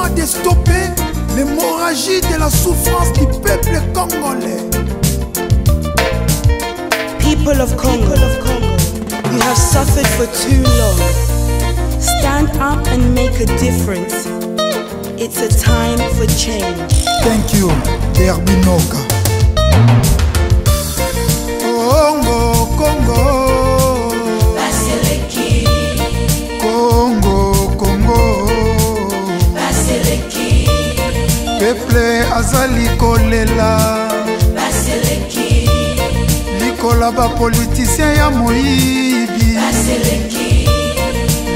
moment de stopper l'hémorragie de la souffrance du peuple congolais. People of Congo, you have suffered for too long. Stand up and make a difference. It's a time for change. Thank you, Derbinoka. Congo, Congo. Baseleki. Congo, Congo. Baseleki. Peuple azali kolela. Baseleki. Likola ba politicien ya moyibi. Baseleki.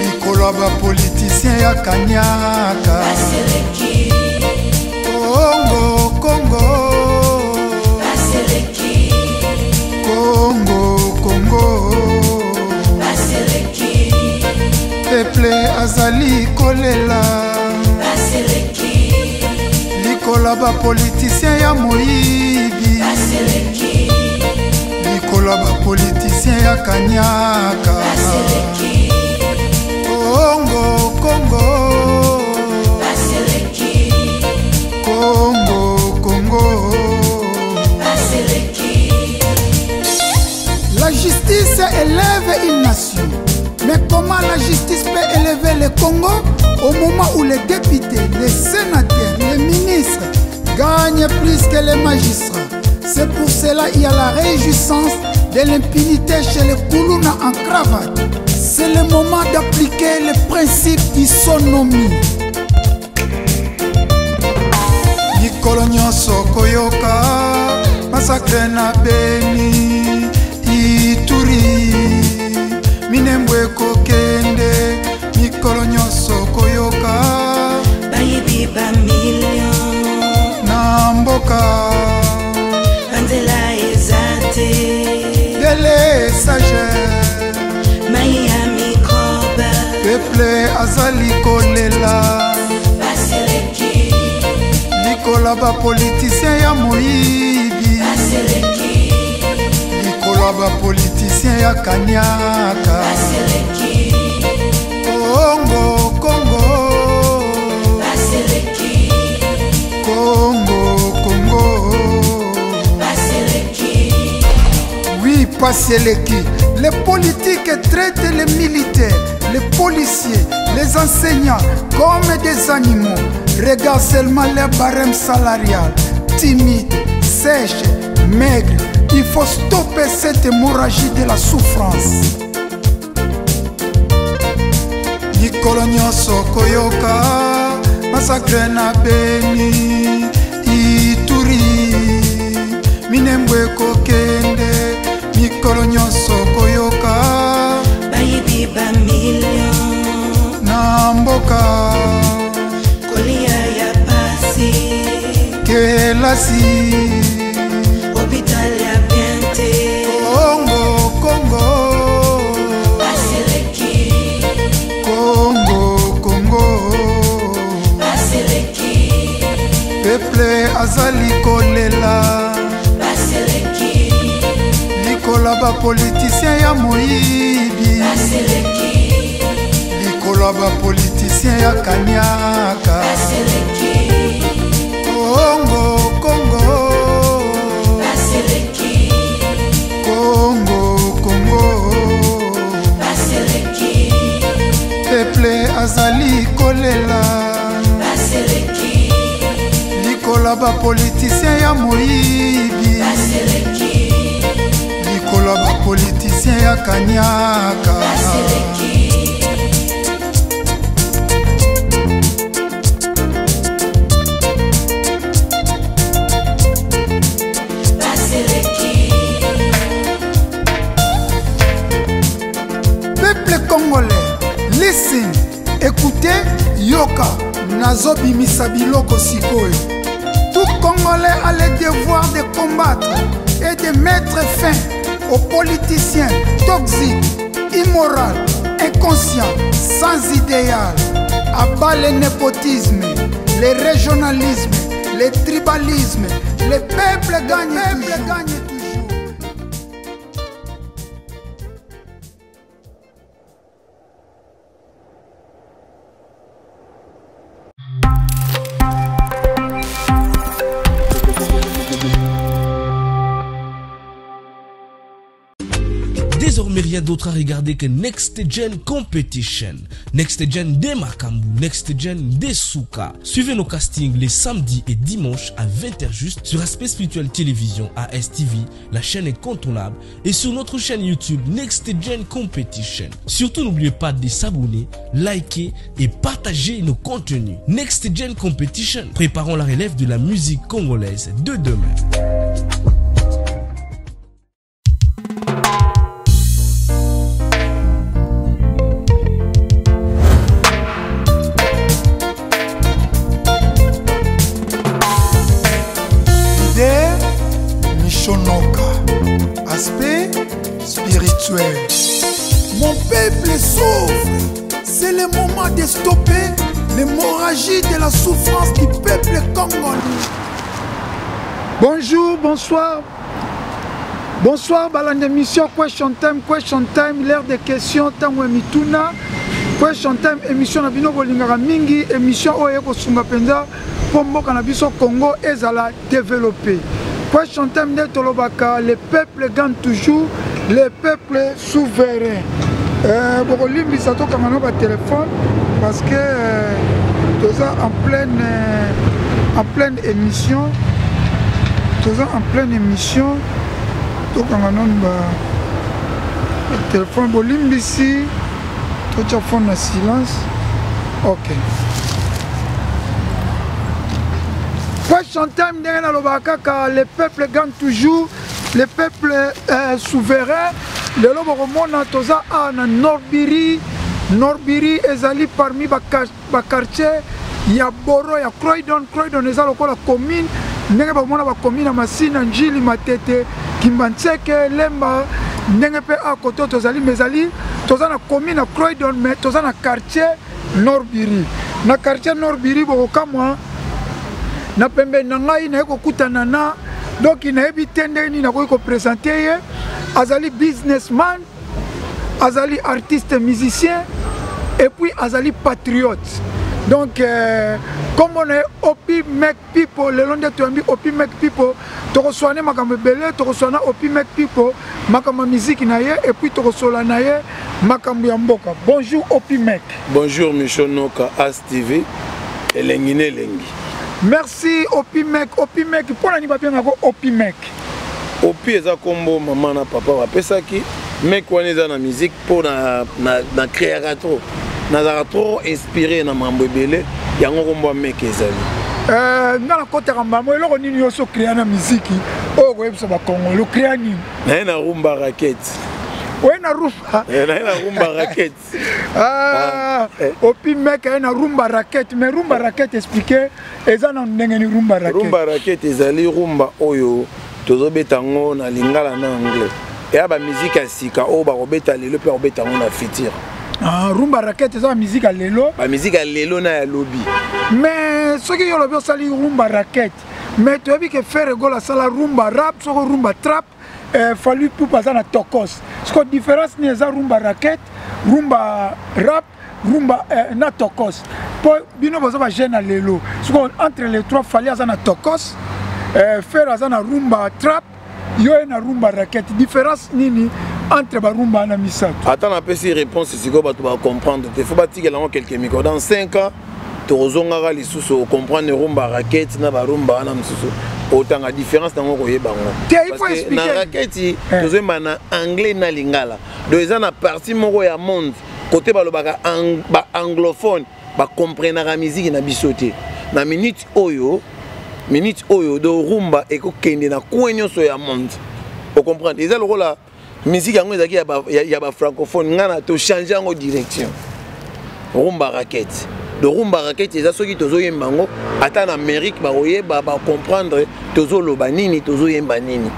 Likolo ba politicien ya kanyaka. Baseleki. Congo, Congo. Baseleki. Congo, Congo. Baseleki. Peuple azali kolela. Baseleki. Likola ba politicien ya moyibi. Baseleki. Likola ba politicien ya kanyaka. Baseleki. Congo, Congo. Baseleki. Congo, Congo. Baseleki. La justice élève une nation. Mais comment la justice peut élever le Congo au moment où les députés, les sénateurs, les ministres gagnent plus que les magistrats? C'est pour cela qu'il y a la réjouissance de l'impunité chez les Koulouna en cravate. C'est le moment d'appliquer le principe d'isonomie. Mikolo nyonso koyoka massacre na Beni, Ituri, Minembwe kokende. Mikolo nyonso koyoka bayibi ba million na mboka banzela eza te délestage mai ya microbe peuple azali kolela. Baseleki. Likola ba politicien ya moyibi. Baseleki. Likola ba politicien ya kanyaka. Baseleki. Congo, Congo. Baseleki. Congo, Congo. Baseleki. Oui, Baseleki. Les politiques traitent les militaires, les policiers, les enseignants comme des animaux. Regarde seulement les barèmes salariales. Timide, sèche, maigre. Il faut stopper cette hémorragie de la souffrance. Mikolo nyonso koyoka massacre na Beni, Ituri, Minembwe kokende. Mikolo nyonso koyoka bayibi ba million na mboka kolia ya pasi kelasi hôpital ya bien te. Congo, Congo. Baseleki. Congo, Congo. Baseleki. Peuple azali kolela. Baseleki. Likola ba politicien ya moyibi. Baseleki. Likola ba politicien ya kanyaka. Baseleki. Congo, Congo. Baseleki. Congo, Congo. Baseleki. Peuple azali kolela. Baseleki. Likola ba politicien ya moyibi. Baseleki. Likola ba politicien ya kanyaka. Baseleki. Baseleki. Peuple congolais, listen, écoutez, yoka, nazobimisa biloko sikoyo. Tout Congolais a le devoir de combattre et de mettre fin aux politiciens toxiques, immoraux, inconscients, sans idéal. À bas le népotisme, le régionalisme, le tribalisme. Le peuple gagne, le peuple gagne toujours. Désormais rien d'autre à regarder que Next Gen Competition. Next Gen de Makambu, Next Gen de Souka. Suivez nos castings les samedis et dimanches à 20h juste sur Aspect Spirituel Télévision ASTV, la chaîne incontournable, et sur notre chaîne YouTube Next Gen Competition. Surtout n'oubliez pas de s'abonner, liker et partager nos contenus. Next Gen Competition, préparons la relève de la musique congolaise de demain. Leader Michonoka, aspect spirituel. Mon peuple souffre. C'est le moment de stopper l'hémorragie de la souffrance du peuple congolais. Bonjour, bonsoir. Bonsoir, balandi émission Question Time, Question Time, l'heure des questions, tango ya mituna. Question Time, émission na bino bolingaka mingi, émission oyo ekosunga mpenza mpo mboka na biso Congo ezala développé. Question Time nde tolobaka, le peuple gagne toujours, le peuple souverain. Bokolimbisa tokanga na batelefone parce que toza en pleine émission, toza en pleine émission, tokanga nanu ba telefone, bolimbisi, totia phone na silence. Ok. Question Time, ndenge nalobaka kaka, le peuple gagne toujours, le peuple souverain. Lelo bokomona toza awa na Norbiri. Norbiri ezali parmi ba quartier ya Boro ya Croydon. Croydon eza lokola commune, ndenge bomona ba commune ya Masina, Njili, Matete, Kimbanseke, Lemba, ndenge mpe a koto tozali, mais ezali toza na commune ya Croydon, mais toza na quartier Norbiri. Na quartier Norbiri bokokamwa na pembeni na ngai naye kokutana na, donc nayebi te ndenge nini nakoki kopresente ye. Azali businessman, azali artiste musicien et puis azali patriote. Donc kombo na ye Opi Make People. Lelo nde toyambi Opi Make People, tokoswane makambo ebele, tokoswana Opi Make People makambo ya musique na ye et puis tokosola na ye makambo ya mboka. Bonjour Opi Make. Bonjour Michel Noka, As TV, elengi na elengi. Merci Opi Make. Opi Make, mpona nini babengaka Opi Make? Opi eza kombo mama na papa bapesaki. Make wana eza na musique mpo na créaka trop, nazalaka trop inspiré na mambo ebele, yango kombo ya Make ezali. Nga nakotaka mbamo, eloko nini yo so créa na musique oyo koyebisa bakongolo, créa nini? Naye na rumba raquette. Oye na rumba? Naye na rumba raquette. Ah, Opi Make aye na rumba raquette, mais rumba raquette expliquer eza na ndenge ni rumba raquette? Rumba raquette ezali rumba oyo tozobeta yango na lingala na anglais. Eya ba musique ya sika oyo bakobeta lelo mpe bakobeta yango na futur. Ah, rumba raquette eza ba musique ya lelo. Ba musique ya lelo na ya lobi. Mais soki yo lobi osali rumba raquette, mais toyebi ke Ferre Gola asala rumba rap, soko rumba trap, Fally Ipupa aza na tokos. Siko différence ni eza rumba raquette, rumba rap, rumba na tokos. Po bino boza ba jeune ya lelo. Siko entre les trois, Fally aza na tokos, Ferre aza na rumba trap, yo ye na rumba raquette. Différence nini entre ba rumba na misato? Ata napesi réponse sikoyo bato ba comprendre te. Faut batikela yango quelques micros. Dans 5 ans tozongaka lisusu comprendre rumba raquette na ba rumba wana mosusu. Otanga différence nango koyeba yango. Te, il faut Parce que expliquer. na raquette, tozoyemba na anglais na lingala. Donc eza na partie moko ya monde côté balobaka ba anglophone ba comprenaka musique na biso te. Na minute oyo, minute oyo do rumba ekokende na coin nyonso ya monde. O comprendre? Eza lokola musique yango ezalaki ya ba francophone, nga na to changer yango direction. Rumba raquette. De rumba raquette eza soki tozoyemba yango ata na Amérique bakoyeba, ba comprendre tozoloba nini, tozoyemba nini.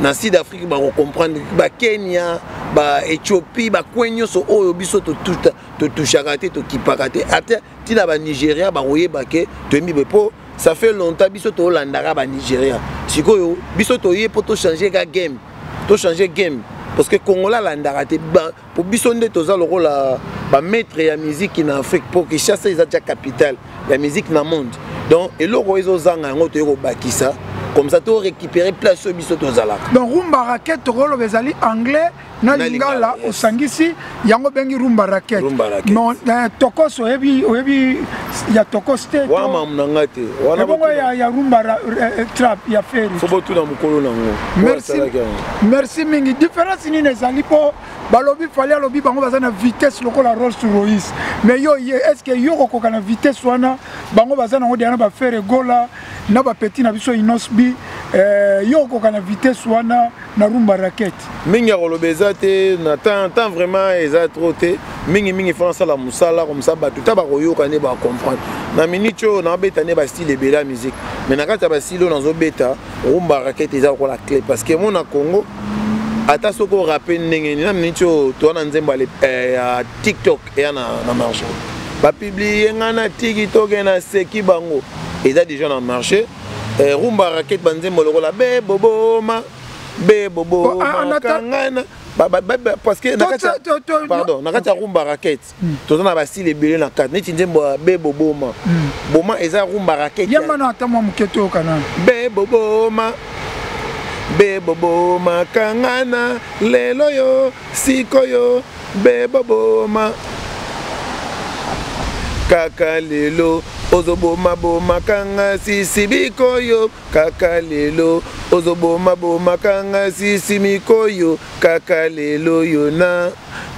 Na Sud Afrique ba comprendre, ba Kenya, ba Éthiopie, ba coin nyonso oyo biso totouchaka te, tokipaka te. Ata tina ba Nigeria bakoyeba ke toyembi boye po ça fait longtemps biso tolandaka ba Nigeria. Sikoyo biso toye po to changer ka game, to changer game parce que Congolais alandaka te. Ba, po biso nde toza lokola ba maître ya musique na Afrique, po Kinshasa eza tia capitale ya musique na monde. Donc eloko ezozanga yango toye kobakisa Comme ça to récupérer place oyo biso tozalaka. Donc rumba raquette, tokoloba ezali anglais na lingala, osangisi yango obengi rumba raquette. Non, tokos oyebi, oyebi ya tokos te? Wana mamu na ngai te. Ebongo ya rumba trap ya Ferre? Fo botuna mokolo nango. Merci, merci mingi. Différence nini ezali? Mpo balobi Fally alobi bango baza na vitesse lokola Rolls Royce, mais yo ye, est ce que yo kokoka na vitesse wana bango baza nango deya na baFerre Gola na bapeti na biso Innoss'B? Yo okoka na vitesse wana na rumba raquette? Mingi ya koloba eza te na temps, temps vraiment eza trop te. Mingimingi fo nasala mosala comme ça bato ta bakoyoka nde bacomprendre. Na minute oyo naobeta nde bastyle ebele ya musique, mais na kati ya bastyle oyo nazobeta, rumba raquette eza lokola clé, parce que mo na Congo, ata soki orape ndenge nini, na minute oyo toza na nzembo ya TikTok eya na marché, bapublie nga na TikTok, naseki bango, eza déjà na marché. Rumba raquette, banzembo lokola beboboma beboboma kangana, parce que pardon, na kati ya rumba raquette toza na bastyle ebele na kati, neti nzembo ya beboboma boma eza rumba raquette. Yamba na ata mwa moke, toyoka nano. Beboboma beboboma kangana lelo yo sikoyo, beboboma kaka lelo, ozobomaboma kanga sisi bikoyo, kaka lelo ozobomaboma kanga sisi mikoyo, kaka lelo yo na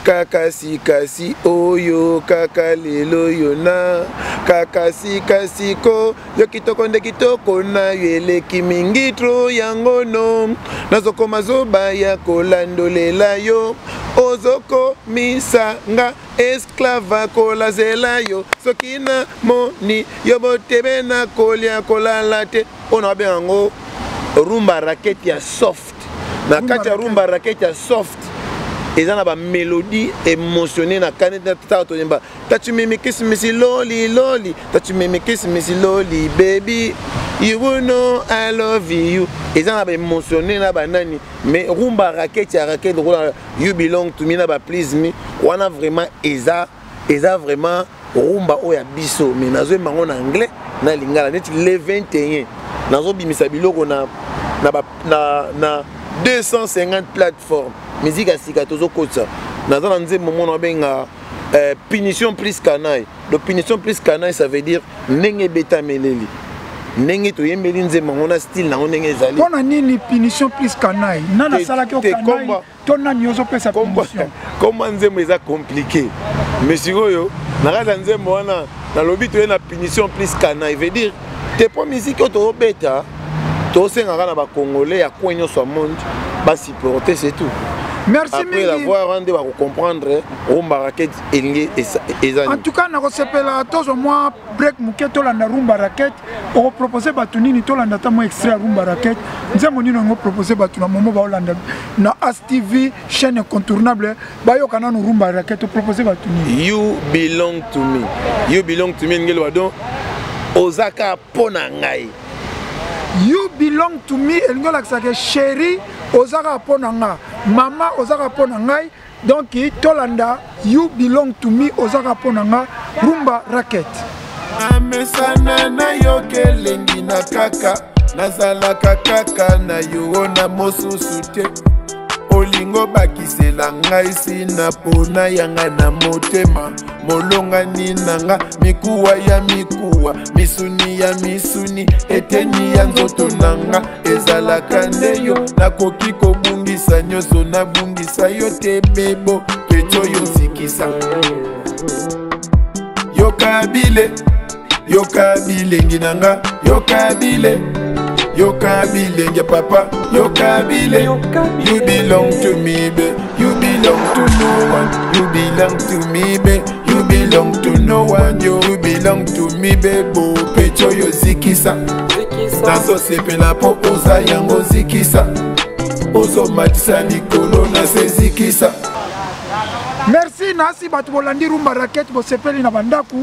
kaka sikasi oyo, kaka lelo yo na kaka sikasiko yo kitoko nde kitoko na yo eleki mingi trop, yango no nazokoma zoba ya kolandolela yo, ozokomisa nga esclave kolazela yo, soki na moni yo botebe na kolia kolala te. Oyo na babenga yango rumba raquette ya soft. Na kati ya rumba raquette ya soft eza na bamélodie émotionné na kani tala toyemba touch me me kiss me si loli loli, touch me me kiss me si loli, baby you will know I love you. Eza na baémotionné na banani, mais rumba raquette ya raquette lokola You Belong to Me na ba Please Me wana, vraiment eza vraiment rumba oyo ya biso, mais nazoyemba yango na anglais na lingala. Neti le 21 nazobimisa biloko na 250 plateforme, musique ya sika tozokotisa. Naza na nzembo mona babenga Punition plus Canaille. Donc Punition plus Canaille, ça veut dire ndenge ebetameleli, ndenge toyembeli nzembo yango na style nango ndenge ezali. Mpo na nini Punition plus Canaille? Nani asalaki yo canaille to nani ozopesa punition? Komba nzembo eza compliqué, mais sikoyo na kati ya nzembo wana nalobi toye na Punition plus Canaille, veut dire te mpo musique oyo tozobeta, tosengaka na bacongolais ya coin nyonso ya monde basupporter, c'est tout. Merci. Après la voix wana nde bakocomprendre rumba raquette elingi eza. En tout cas nakosepela tozwa mwa break moke, tolanda rumba raquette. Okopropose bato nini? Tolanda ata mwa extrait ya rumba raquette. Nzembo nini yango propose bato na momo baolanda na As TV, chaîne incontournable, bayoka nanu rumba raquette? Opropose bato nini? You Belong to Me. You Belong to Me elingi eloba donc oza kaka mpo na ngai. You Belong to Me elingi olakisaka chéri oza kaka mpo na nga, mama oza kaka mpo na ngai. Donc tolanda You Belong to Me, oza kaka mpo na nga, rumba raquette. Amesana nayoka elengi na kaka nazalaka kaka na yo na mosusu te, olingo bakisela ngai sina mpona yanga na motema, molongani na nga, mikuwa ya mikuwa, misuni ya misuni, eteni ya nzoto na nga ezalaka nde yo, nakoki kobungisa nyonso, nabungisa yo te. Bebo peti oyo zikisa, yoka bile, yoka bilengi na nga, yoka bile, yoka bilenge papa, yoka bile. You belong to me, be, you belong to no one. You belong to me, be, you belong to no one. You belong to me, bebo peti oyo zikisa, nazosepela mpo oza yango, zikisa, ozomatisa likolo na se, zikisa. Merci. Nasi bato bolandi rumba raquette, bosepeli na bandako.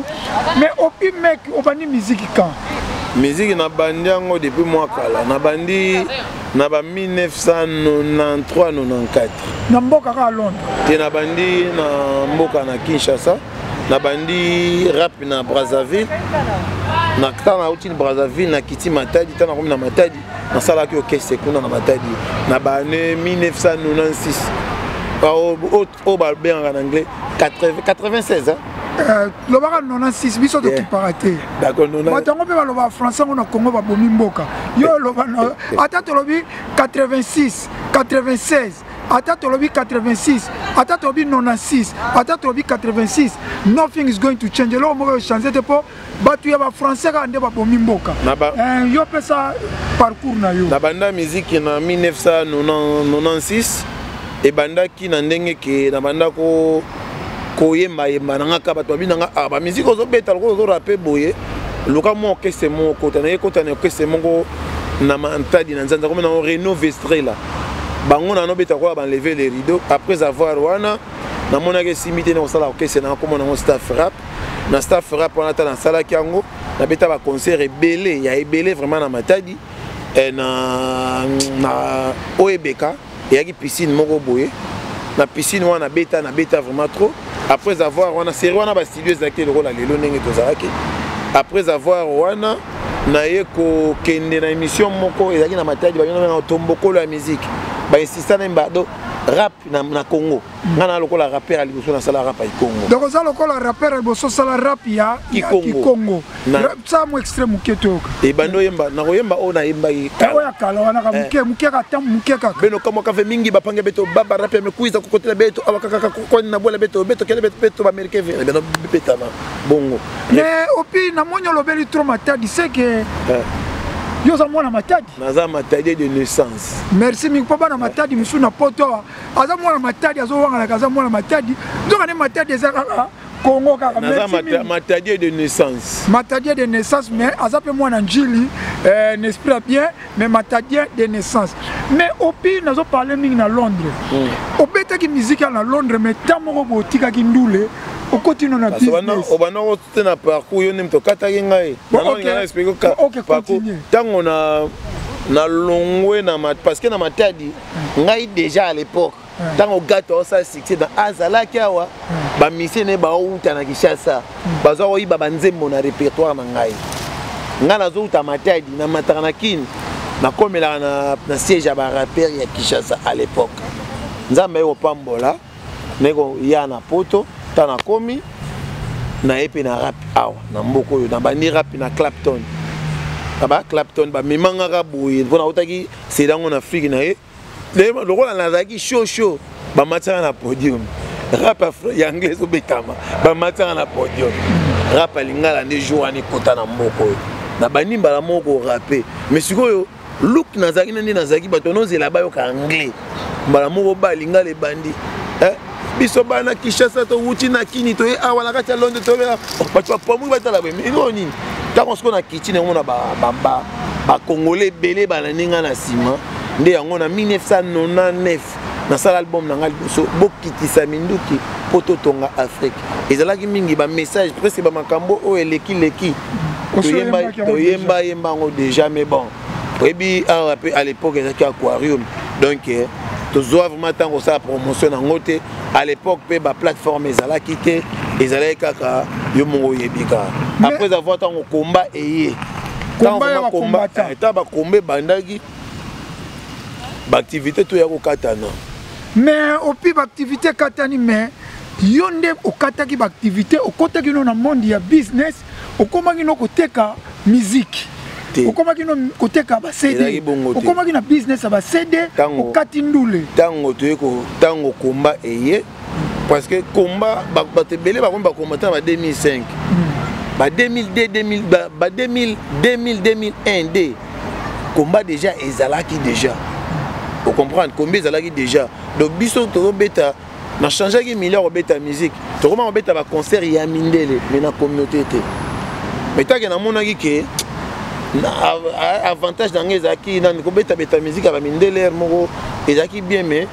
Mais Opi Mek, obandi miziki quand? Miziki nabandi yango depuis mwa kala, nabandi na ba 1993 94. Na mboka kaka Londres? Te, nabandi na mboka na Kinshasa, nabandi rap na Brazzaville. Na ntango nauti Brazzaville, nakiti Matadi. Ntango nakomi na Matadi, nasalaki orchestre kuna na Matadi na baannée 1996, oyo babengaka na anglais 96. Lobaka 96, biso tokipaka te. Bato yango mpe balobaka français yango na Congo, babomi mboka. Yo oloba ata tolobi 86, 96, ata tolobi 86, ata tolobi 96, ata tolobi 86, nothing is going to change. Eloko moko echange te, mpo bato ya bafrançais kaka nde babomi mboka. Yo pesa parcours na yo. Nabanda miziki na 1996. Ebandaki na ndenge ke nabanda koyembayemba na nga kaka. Bato babi na nga: "Ah, bamiziki ozobeta lokola ozorape boye, luka mwa orchestre moko okota." Naye kota na orchestre moko na Matadi, na Nzanza, komi nango Renault Vestrela. Bango na nobeta koya banlever les rideaux. Après avoir wana, namonaki esimbi te na kosala orchestre nanga, komona yango Staff Rap. Na Staff Rap wana, ata nasalaki yango, nabeta baconcert ebele ya ebele vraiment na Matadi, na oyo ebeka eyaki piscine moko boye. Na piscine wana nabeta, nabeta vraiment trop. Après avoir wana, série wana, bastudio ezalaki lokola lelo ndenge tozalaki. Après avoir wana, naye kokende na émission moko ezalaki na Matadi, babengaka Tombokolo ya musique. Bainsista na yemba do rap na Congo. Nga na lokola rappeur ya liboso nasala rap ya Congo. Donc oza lokola rappeur ya liboso osala rap ya Kikongo. Sa mo extrait moke toyoka. Ebandi oyemba, nakoyemba oyo nayembaki. Oyo ya kala wana, ka moke moke, kaka ntango moke kaka. Beno kamwa kave mingi bapange beto baba rap ya mekuiza kokotela beto awa kaka kwani na bwela beto beto kele beto beto baaméricain beno betama bongo. Mais opi, namoni olobeli trop Matadi, c'est que yo oza mwana Matadi. Naza Matadi de naissance. Merci mingi, mpo bana Matadi mosusu na Poto awa, aza mwana Matadi, azowanganaka aza mwana Matadi, nzoka nde Matadi eza kaka Congo kaka. Naza Matadie de naissance. Matadien de naissance, mais aza mpe mwana Njili, un esprit ya bien, mais matadien de naissance. Mais opi, nazoparle mingi na Londres. Obetaki musique ya na Londres, mais ntan moko boye otikaki ndule, okoti no na business. Obanda te na parcours, yo nde moto okataki ngai. Ntango na nalongwe na, parce que na Matadi, ngai déjà à l'époque, ntango Gato aosala succès na azalaki awa, bamisie ne baouta na Kinshasa, bazwa koyiba banzembo na répertoire na ngai. Ngai nazouta Matadi, namataka na Kini, nakomelaka na siège ya barappeur ya Kinshasa à l'époque. Nzambe aye kopambola, naye koya na Poto. Ntango nakomi, naye mpe na rap awa na mboka oyo. Nabandi rap na Clapton, na ba Clapton bamemangaka boye, mpo nautaki sedango na Afrique na ye. Lokola nazalaki chaud chaud, bamatiaka na podium. Rap ya anglais ezobetama, bamatiaka na podium. Rap ya lingala nde jour wana ekota na mboka oyo. Nabandi mbala moko korape, mais sikoyo look nazalaki na nde nazalaki, bato nozela bayoka anglais, mbala moko balingala ebandi. Biso bana Kinshasa, towuti na Kini, toye awa na kati ya Londres, toyebela bato bapamwi, batala boye eloko nini. Ntango sikoyo na kiti na yango na bakongole ebele balandi ngai na nsima, nde yango na 1999 nasala album na ngai liboso, Bokitisa minduki mpo totonga Afrique. Ezalaki mingi bamessage, presque bamakambo oyo elekileki toyemba yemba yango déjà. Mais bon, oyebi awa mpe à l'époque ezalaki aquarium, donc tozwa vraiment ntango kosala promotion nango te. À l'époque mpe baplateforme ezalaki te, ezalaki kaka yo moko oyebi kaka. Après avoir, ntango komba eye, ntango bakomba ebandaki, baactivité toya kokatana. Mais opi, baactivité ekatani, mais yo nde okataki baactivité, okotaki no na monde ya business, okomaki no koteka musique, okomaki no koteka baCD, okomaki na business ya baCD, okati ndule. Ntango toye, ntango komba eye, parce que komba, bato ebele bakomi bakomba ntango ba 2005, ba 2002, ba 2000, 2000, 2001 d komba déjà ezalaki déjà. Ocomprendre, komba ezalaki déjà. Donc biso tozobeta, na changeaki milliard kobeta musique, tokoma kobeta baconcert ya mindele, mais na communauté te. Mais take namonaki ke avantage na ngai ezalaki nani, kobetabeta musique ya bamindele ere moko ezalaki bien, mais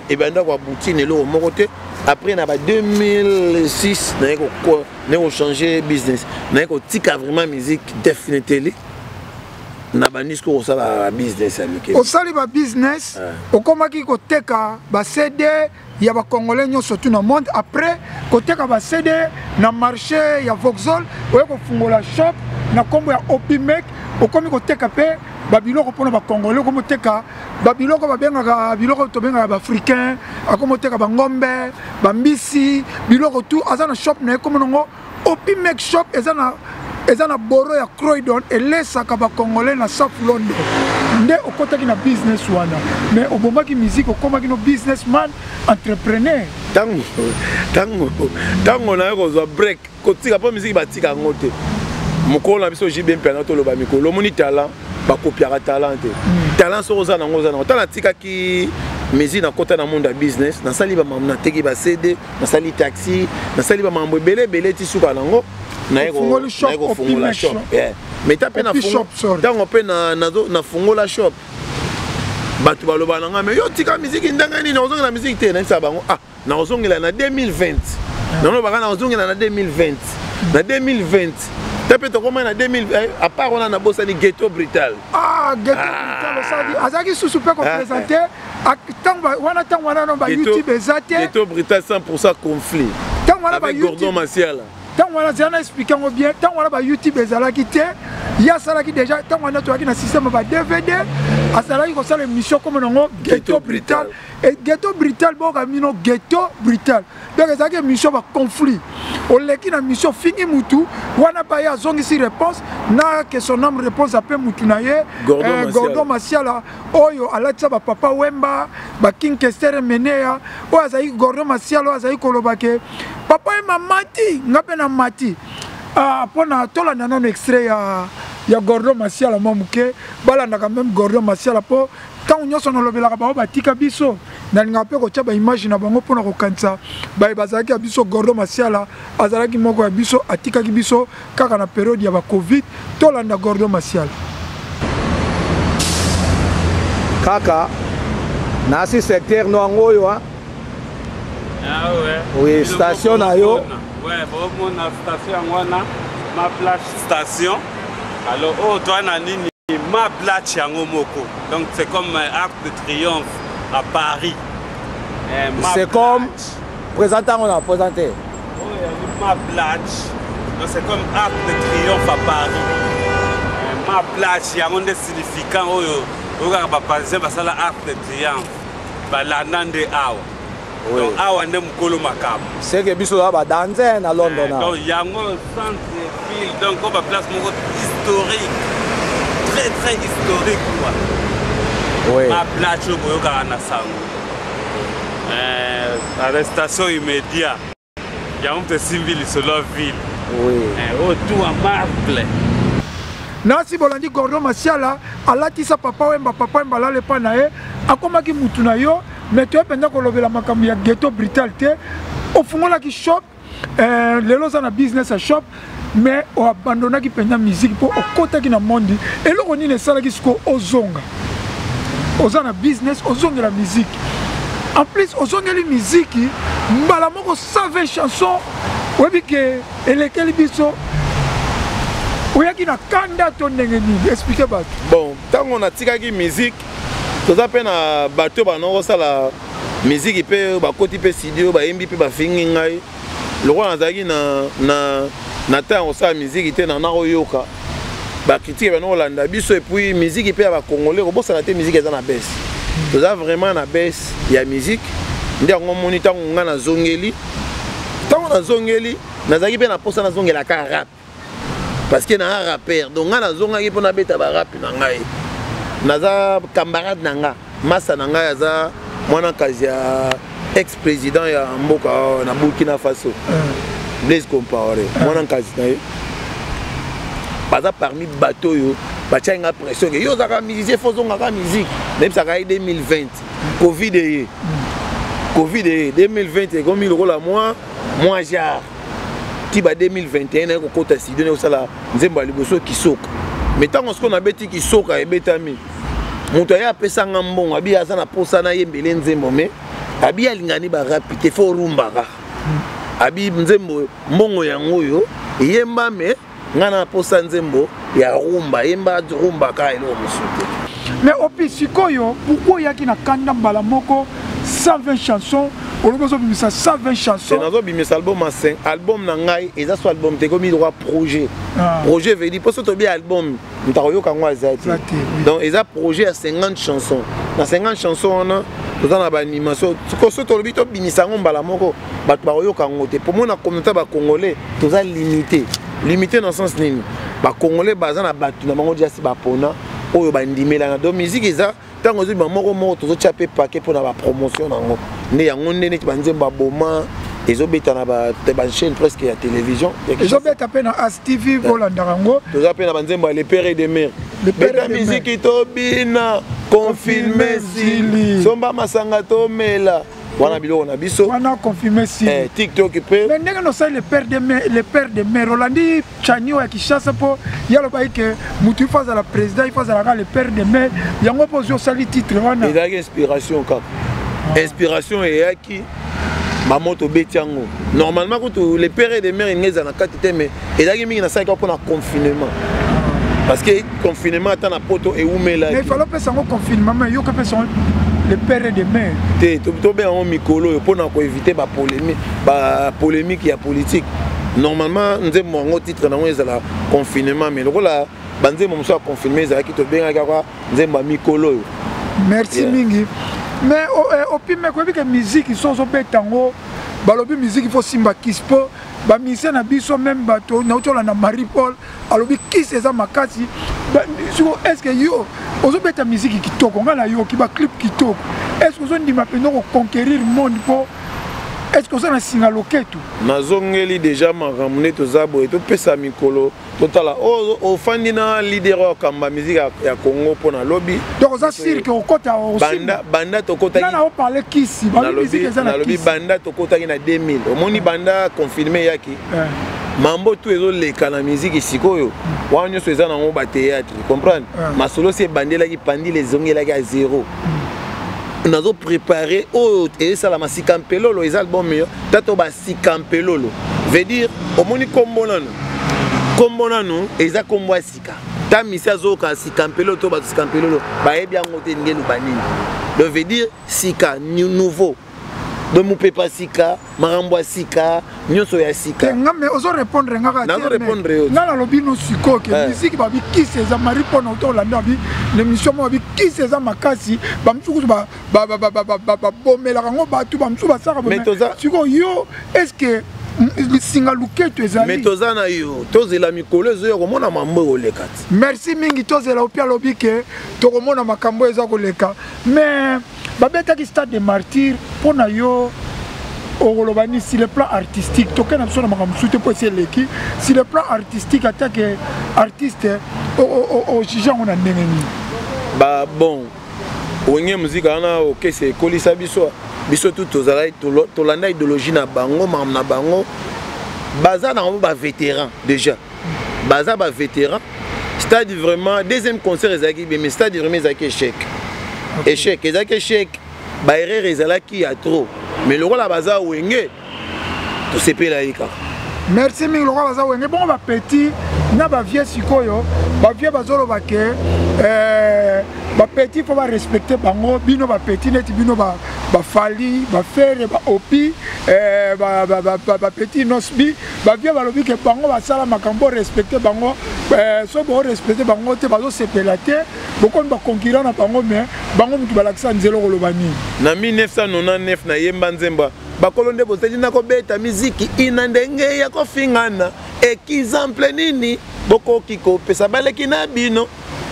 ebanda koaboutir na eloko moko te. Après na ba 2006, naye kochange business, naye kotika vraiment musique définitivement. Na bandi sikoyo kosala business ya mike. Osali ba business, okomaki koteka ba CD ya ba Congolais nyonso tout na monde. Après koteka ba CD na marché ya Vauxhall, oye kofungola shop na kombo ya Opimek, okomi koteka pe ba biloko mpona ba Congolais, okomi koteka ba biloko babengaka biloko tobengaka ba africain, akomi koteka ba ngombe, ba mbisi, biloko tout. Aza na shop na ye kombo nango Opimek shop, eza na boro ya Croydon, elesaka bacongolais na South London. Nde okɔtaki na business wana, mais obomaki musique, okomaki no businessman entrepreneur. Ntango naye kozwa break, kotika mpo musique batika yango te. Mokolo na biso JB Mpiana, toloba mikolo omoni talent, bakopiaka talent te. Talent soki oza nango, oza nango. Ntango natikaki musique, nakota na monde ya business, nasali bamambo, nateki ba CD, nasali taxi, nasali bamambo ebele ebele, ti suka nango naye kofungola shop. Mais ta mpe ntango mpe nafungola shop, bato baloba na ngai: "Mais yo tika musique ndenge nini? Ozongela musique te?" Nayebisaka bango: "Ah, nakozongela na 2020." Nalobaka nakozongela na 2020. Na 2020 te mpe tokóma na 2000. À part wana, nabosani Ghetto Brutal. Ah, Ghetto Brutal, osali, azalaki susu mpe koprésente ntango wana. Ntango wana no ba YouTube eza te. Ghetto Brutal 100% conflit. Ntango wana ba Gordon Masiala. Ntango wana, zela na explique yango bien. Ntango wana ba YouTube ezalaki te. Ye asalaki déjà. Ntango wana tozalaki na système ba DVD. Azalaki kosala émission kombo nango Ghetto Brutal. Et Ghetto Brutal, boyoka mino, Ghetto Brutal, donc ezalaki émission baconflit. Oleki na mission, ofingi mutu wana, baye azongisi réponse na que son âme réponse ape mutu na ye, Gordon Masiala, oyo alatisa bapapa Wemba, baking Kester Menea. Oyo azalaki Gordon Masiala, oyo azalaki koloba ke papa ye mamati, nga mpe na mati. Mpona tolanda nano extrait ya Gordon Masiala mwa moke. Balandaka même Gordon Masiala, mpo ntango nyonso nalobelaka bango batika biso, nalingaka mpe kotya baimage na bango mpona kokanisa baye bazalaki ya biso. Gordon Masiala azalaki moko ya biso, atikaki biso kaka na période ya bacovid. Tolanda Gordon Masiala. Kaka nasi secteur no yango oyo. Ah ouais. Oui, station na yo. Ouais, bomona station yango wana, Ma Plage station. Alors oyo toa na nini, Ma Plage yango moko. Donc c'est comme Arc de Triomphe à Paris. Eh, c'est comme présente yango na présente. Oyo yali Ma Plage. Donc c'est comme Arc de Triomphe à Paris. Eh, Ma Plage yango nde significant oyo oyo kaka baparisien basala Arc de Triomphe, balanda nde awa. Donc awa nde mokolo makambo. Seke biso toza badanze na London. Donc yango centre ville, donc oyo baplace moko historique, très très historique quoi. Ma Plage oyo boyokaka na sango, arrestation immédiat, yango moto esimbi lisolo ya ville oyo tout en marbre. Nasi bolandi Gordon Masiala alatisa papa Wemba, papa Wemba alala epai na ye, akomaki mutu na yo. Mais toye mpenza kolobela makambo ya Ghetto Brutal te. Ofungolaki shop, lelo oza na business ya shop, mais oabandonaki mpenza musique mpo okɔtaki na mondi. Eloko nini esalaki sikoyo ozonga? Oza na business, ozongela musique, en plus ozongeli miziki mbala moko 120 chanson. Oyebi ke elekeli biso, oyaki na kanda to ndenge nini? Explique bato. Bon, ntango natikaki musique, toza mpe na bato bana kosala miziki mpe bakoti mpe studio, bayembi mpe bafingi ngai. Lokola nazalaki na ntango kosala miziki te, na nakoyoka bacritique bana kolanda biso. Et puis miziki mpe ya bacongolais, kobosana te, miziki eza na baisse. Toza vraiment na baisse ya musique. Nde yango omoni ntango ngai nazongeli, ntango nazongeli, nazalaki mpe na mposa nazongelaka rap, parce que naa rappeur. Donc ngai nazongaki mpo nabeta barap na ngai. Naza camarade na nga, masa na ngai, aza mwana kazi ya ex président ya mboka na Burkina Faso, Blaise Compaoré. Mwana nkazi na ye baza parmi bato oyo batiaki nga pression ke yo ozalaka musicien, fo ozongaka musique. Nayebisaka ye 2020, Covid eye. Covid eye 2020, ekomi lokola mwa genre ti ba 2021, naye kokota studio, naye kosala nzembo ya liboso, Kisoka. Mais ntango sikoyo nabeti Kisoka, ebetami, moto aye apesanga mbongo, abi aza na posa nayembele nzembo, mais abi alingani barapi te, fo orumbaka. Abi nzembo, mbongo yango oyo, eyemba, mais Ngai na posa nzembo ya rumba, yemba rumba kaka eloko mosusu te. Mais opi sikoyo pourquoi oyaki na kanda mbala moko 120 chansons olobi ozobimisa 120 chansons? Nazobimisa album ya album na ngai eza so album te, ekomi droit projet. Ah. Projet veut dire mpo so tobi album moto akoyoka yango aza te. Donc eza projet ya 50 chansons. Na 50 chansons wana toza na baanimation. So tolobi tobimisa yango mbala moko, bato bakoyoka yango te. Po mona communauté bacongolais toza limité. Limité na sens nini? Bacongolais baza na bato na bango diasi bapona oyo bandimelana. Donc musique eza ntango ozobima moko moko, tozotya mpe paquet mpona bapromotion nango. Nde yango nde neti banzembo ya boma ezobeta na bachaîne presque ya télévision. Ezobeta mpe na As TV, bolandaka yango. Toza mpe na banzembo ya Le Père et de Mère, beta miziki tobina, confirme sili, somba masanga tomela, wana biloko na biso. Wana confirme sili. Eh, TikTok mpe. Mais ndenge nosali Le Père de Mère, Le Père de Mère, olandi Chani oyo ya Kinshasa, mpo ye alobaki ke motu ifo azala président, ifo azalaka le père de mère. Yango mpo ozwi osali titre wana? Ezalaki inspiration kaka. Inspiration eyaki bamoto obeti yango. Normalement kutu Le Père de Mère elingi ezala na kati te, mais ezalaki mingi nasalaki mpona confinement, parce que confinement ata na poto ewumelaki. Mais fallait opesa yango confinement, mais yoka opesa yango Le Père de Mère. Te, tobenga yango mikolo oyo mpona koéviter bapolémique ya politique. Normalement nzembo yango titre nango ezala confinement, mais lokola banzembo mosusu ya confinement ezalaki, tobengaki kaka nzembo ya mikolo oyo. Merci mingi. Mais opime koyebi ke musique so ozobeta yango, balobi musique il faut simba kisi, mpo bamusicien na biso même bato nauti olanda Marie Paul alobi kisi eza makasi. Siko est ce que yo ozobeta musique kitoko, ngai nayoki baclip kitoko, est ce que ozondima mpenza koconquérir monde? Mpo est ce que oza na singa loketo? Nazongeli déjà makambo nde toza boye, topesa mikolo, totala oyo ofandi na leader oyo akamba musique ya Congo mpo na lobi. Donc oza sûr ke okota? Banda tokotaki na oparle kisi, balobi musique eza na nalobi kisi. Banda tokotaki na 2000, omoni banda confirme eyaki, mambo tu ezoleka na musique sikoyo wana nyonso eza nango bathéâtre, comprendre? Masolo si ebandelaki pandile, ezongelaki ya zéro. Nazo préparé oyo esalama sika mpelolo, eza album yo tato basika mpelolo, veut dire omoni kombo nanu, kombo nanu eza kombo ya sika. Ta misi azoyoka sika mpelolo to bato sika mpelolo bayebi yango te ndenge eloba nini. Donc veut dire sika, nouveau, donc mopepa sika, makambo ya sika, nyonso ya sika. Nga me ozo répondre nga kaka. Nazo répondre yo. Nga nalobi no sikoyo ke musique babi kisi eza. Marie Paul na olanda babi na émission moko, babi kisi eza makasi, bamosusu kutu babomelaka yango bato, bamosusu basalaka. Sikoyo yo, est ce que singa luketo ezali? Mais toza na yo, tozela mikolo ezoya, komona mambo ekoleka ti. Merci mingi, tozela. Opi alobi ke tokomona makambo eza koleka. Mais babetaki Stade de Martyr, mpo na yo okoloba ni sur le plan artistique? Tokende na biso na makambo mosusu te mpo esi eleki. Sur le plan artistique, atake artiste, ojuge yango na ndenge nini? Ba bon, Wenge Muzika wana okese ekolisa biso. Biso tu tozalaki tolanda idéologie na bango, makambo na bango. Baza na bango bavétéran déjà, baza bavétéran. Stade vraiment, deuxième concert ezalaki bien, mais stade vraiment ezalaki échec. Échec, ezalaki échec, baerreur ezalaki ya trop, mais lokola baza Wenge, tosepela ye kaka. Merci mingi. Lokola baza Wenge bongo, bapetit na bavieux sikoyo, bavieux bazoloba ke bapetit fo barespecte bango. Bino bapetit neti bino baFally, baFerre, baOpi, bapetit Nosbi, bavieux balobi ke bango basala makambo, respecte bango. So borespecte bango te, bazosepela te, bokomi baconcurrent na bango, mais bango mutu balakisa nzela. Okoloba nini? Na 1999 nayemba nzembo bakolo nde bozali na kobeta miziki ina ndenge ya kofingana, exemple nini bokoki kopesa baleki na bino?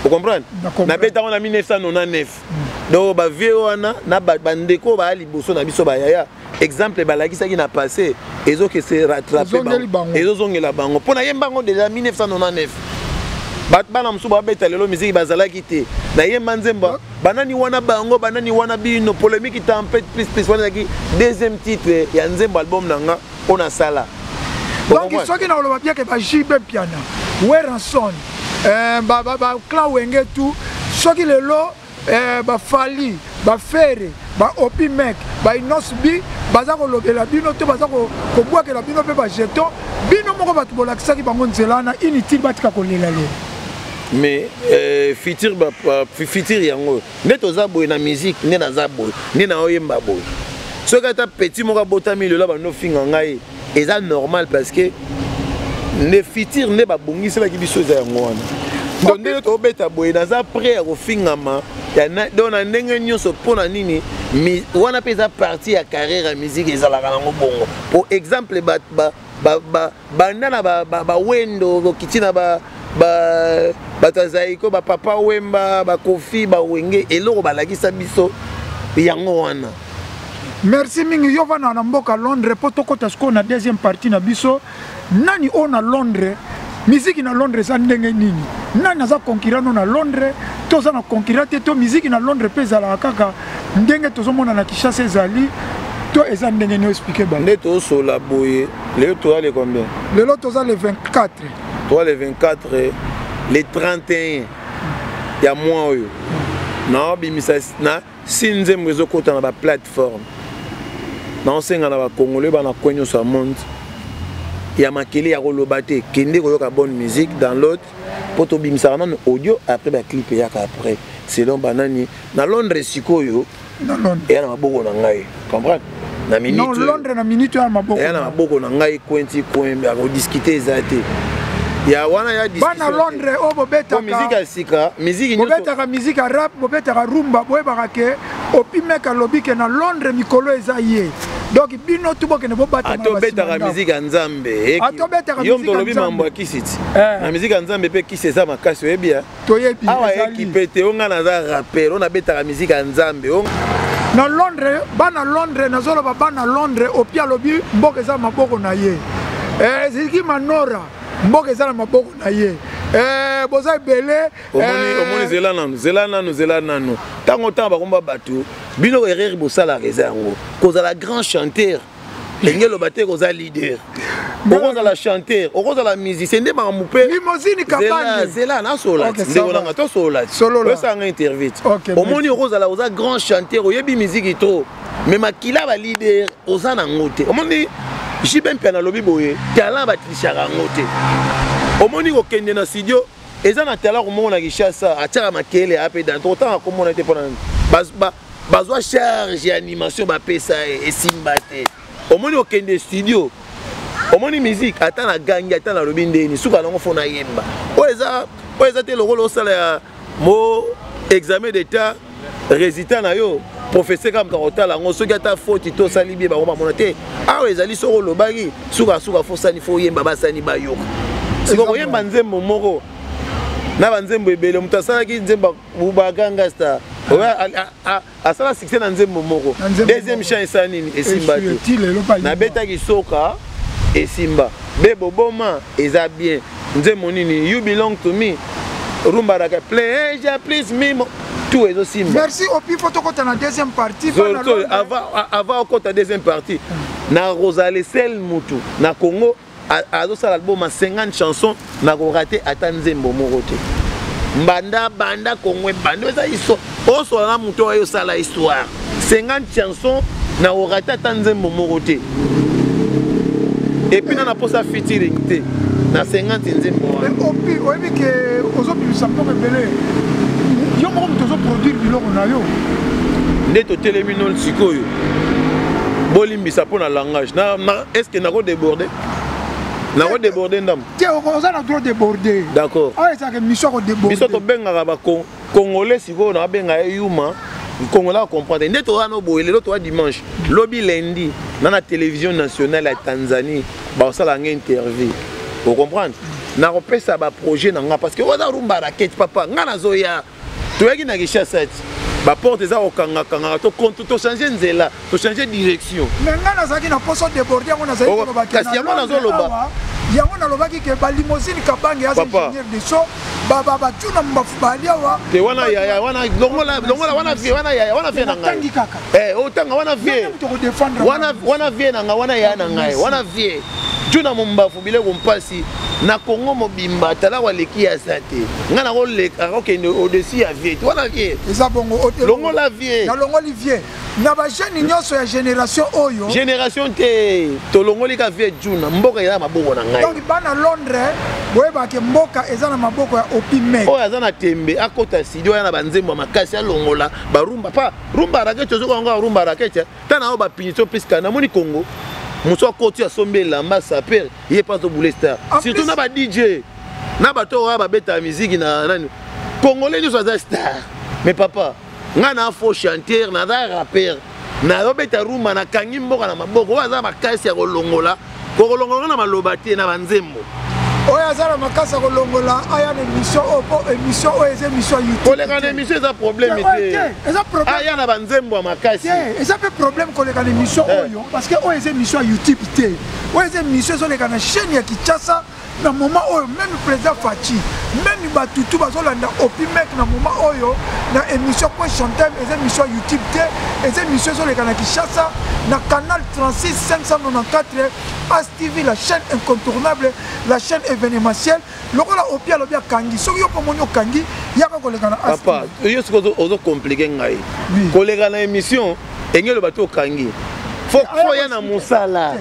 Ocomprendre? Nabeta yango na 1999. Donc bavieux wana na bandeko baya liboso na biso, bayaya, exemple balakisaki na passé ezoke se rattrape, ezozongela bango. Mpo nayemba yango déjà 1999, bato bana mosusu babeta lelo miziki bazalaki te. Nayemba nzembo banani wana, bango banani wana, bino polémique tempête plus plus. Wana ezalaki deuxième titre ya nzembo album na nga mpo nasala. Donc soki nakoloba bien ke baJB Mpiana, Werrason, baclan Wenge tout, soki lelo baFally, baFerre, baOpi Mek, baInnoss'B Baza kolobela bino to baza kobwakela bino mpe bajeton. Bino moko bato bolakisaki bango nzela wana, inutile batika kolela lela. Mais futur ba, ba, futur yango nde toza boye na musique, nde naza boye, nde naoyemba boye. Soki ata petit moko abotami lelo bando finga ngai, eza normal parce que nde futur nde babongiselaki biso eza yango wana. Donc ndenge tobeta boye, naza prêt ya kofingama donc na ndenge nyonso. Mpo na nini? Wana mpe eza partie ya carrière ya musique, ezalaka nango bongo. Po exemple, banda na bawendo okiti na bato ya Zaiko, bapapa Wemba, bakofi, bawenge, eloko balakisa biso yango wana. Merci mingi. Yo vanda na mboka Londres, mpo tokɔta sikoyo na deuxième partie na biso. Nani oyo na Londres, miziki na Londres eza ndenge nini? Nani aza concurrent no na Londres? To oza na concurrent te? To miziki na Londres mpe ezalaka kaka ndenge tozomona na Kinshasa ezali, to eza ndenge nini? Oexpliquer bango. Nde tozosola boye, lelo toza le combien? Lelo toza le 24. Toza le 24, le 31 ya mois oyo naobimisa na si nzembo ezokota na baplateforme. Naosenga na bakongole bana kwe nyonso ya monde ya makele ya koloba te, kende koyoka bonne musique, download, mpo tobimisaka nano audio, après baclip eyaka après selon banani. Na Londres sikoyo eya na maboko na ngai, comprendre? Na minute Londres, na minute ya maboko, eya na maboko na ngai. Coin ti coin akodiscuter eza te ya wana ya. Bana Londres oyo bobetaka musique ya sika, musique bobetaka musique ya rap, bobetaka rumba, boyebaka ke Opimeka alobi ke na Londres mikolo eza ye. Donc bino tu bokende bobatama. Ata obetaka musique ya Nzambe, yo moto olobi mambo ya kisi ti na musique ya Nzambe mpe kisi eza makasi, oyebi ya. Toyebi. Awa ekipe te. O ngai naza rapper oyo nabetaka musique ya Nzambe. Na Londres, bana Londres, nazoloba bana Londres, Opi alobi mboka eza maboko na ye. Eziki Manora, mboka eza na maboko na ye. Boza ebele. Omoni, zela nanu, zela nanu, zela nanu. Ntango ntango bakomba bato, bino erreur bosalaka eza yango. Kozala grand chanteur ndenge eloba te koza leader. Okozala chanteur, okozala musicien, nde makambo mpe. Limousine Kabange. Zela, nasola ndeko nanga, tosola, osanga interview. Omoni, okozala oza grand chanteur, oyebi musique trop, mais makila baleader oza nango te. Omoni, JB mpe nalobi boye, talent batrichaka yango te. Omoni, kokende na studio eza na talent moko na Kinshasa atiaka makele ape dan tokotanga komona te. Mpona bazwa charge ya animation, bapesa ye, esimba te. Omoni, okende studio, omoni musique, ata na gangi, ata nalobi ndeni, suka nango fo nayemba. Oyo eza, oyo eza te lokola osala ya mo examen d'état, résultat na yo professeur kaka moto akotala yango. Soki ata foti to osali bie, bango bamona te. Awa ezali soki olobaki, sukasuka fo sani, fo oyemba, basani bayoka. Sikoyo koyemba nzembo moko na banzembo ebele, moto asalaki nzembo Baganga Star, asala succès na nzembo moko, deuxième chant esala nini? Esimba te. Nabetaki soka, esimba be boboma, eza bien. Nzembo nini? You Belong to Me, rumba raka, pleasure please me, tout ezosimba. Merci Opi. Fo tokota na deuxième partie. Avant okota deuxième partie, na rosale sel mutu na Congo azosala album ya 50 chansons, nakorater ata nzembo moko te. Mbanda banda Congo ebanda, eza histoire. Osola na moto oyo osala histoire, 50 chansons, nakorater ata nzembo moko te. Et puis na naposa featuring te na 50 nzembo wana. Opi, oyebi ke ozobimisa mbongo ebele, yo moko moto ozoproduire biloko na yo. Nde totelemi nono sikoyo, bolimbisa mpo na langage na, na, est ce que nako déborde, nako déborde ndambo? Te, oza na droit déborde. D'accord. Awa ezalaka émission ya kodéborde. Biso tobengaka bacongolais, sikoyo nabenga ye yuma, congolais acomprendre. Nde toza no boye, lelo toza dimanche, lobi lundi na télévision nationale ya Tanzanie bakosala nga interview, ocomprendre? Nakopesa baprojet na nga parce que oza rumba rakete. Papa, nga nazoya, toyaki na Kinshasa ti baporte eza kokangakangaka, tochange nzela, tochange direction. Mais ngai nazalaki na poso déborde, yango nazali koloba. Kasi yango nazoloba. Yango nalobaki ke balimousine Kabange aza ingénieur de son, batuna mbafu bali awa. Te, wana yaya, wana longola, longola wana vie, wana yaya, wana vie na ngai. Kaka otanga wana vie, wana vie na ngai, wana yaya na ngai, wana vie tuna mombafu biloko mpasi na Kongo mobimba. Tala, waleki aza te. Ngai nakoleka, akokende au-dessus ya vie te, wana vie. Eza bongo. Longola vie. Nalongoli vie. Na bajeune nyonso ya génération oyo. Génération te, tolongoli ka vie Juna, mboka eza na maboko na ngai. Donc bana Londres, boyebake mboka eza na maboko ya Opi Mek. Oyo aza na tembe akota studio aya na banzembo ya makasi, alongola barumba pa rumba rakete, ozoka yango rumba rakete ta na oyo bapunition puisque namoni Congo mosu akoti asombi elamba saper ye mpe azobule star, surtout na ba DJ na bato oyo babetaka miziki na nani. Congolais nyonso aza star, mais papa, ngai na faux chanteur, naza rappeur, nazobeta rumba, nakangi mboka na maboko. Oyo aza makasi ya kolongola, kokolongola na maloba te, na banzembo. Oyo aza na makasi ya kolongola, aya na émission oyo, mpo émission oyo eza émission ya YouTube. Koleka na émission eza problème te. Eza problème. Aya na banzembo ya makasi. Eza mpe problème koleka na émission oyo, parce que oyo eza émission ya YouTube te, oyo eza émission ezoleka na chaîne ya Kinshasa. Na moment oyo, même président Fatshi, même batutu bazolanda Opi Mek na moment oyo na émission Question Time. Eza émission ya YouTube te, eza émission ezoleka na Kinshasa na canal 36 594 As TV, la chaîne incontournable, la chaîne événementielle. Lokola Opi alobi akangi, soki yo mpo omoni okangi, yaka koleka na As. Papa, yo soki ozocompliquer ngai koleka na émission, enge eloba te okangi, faut ya na mosala.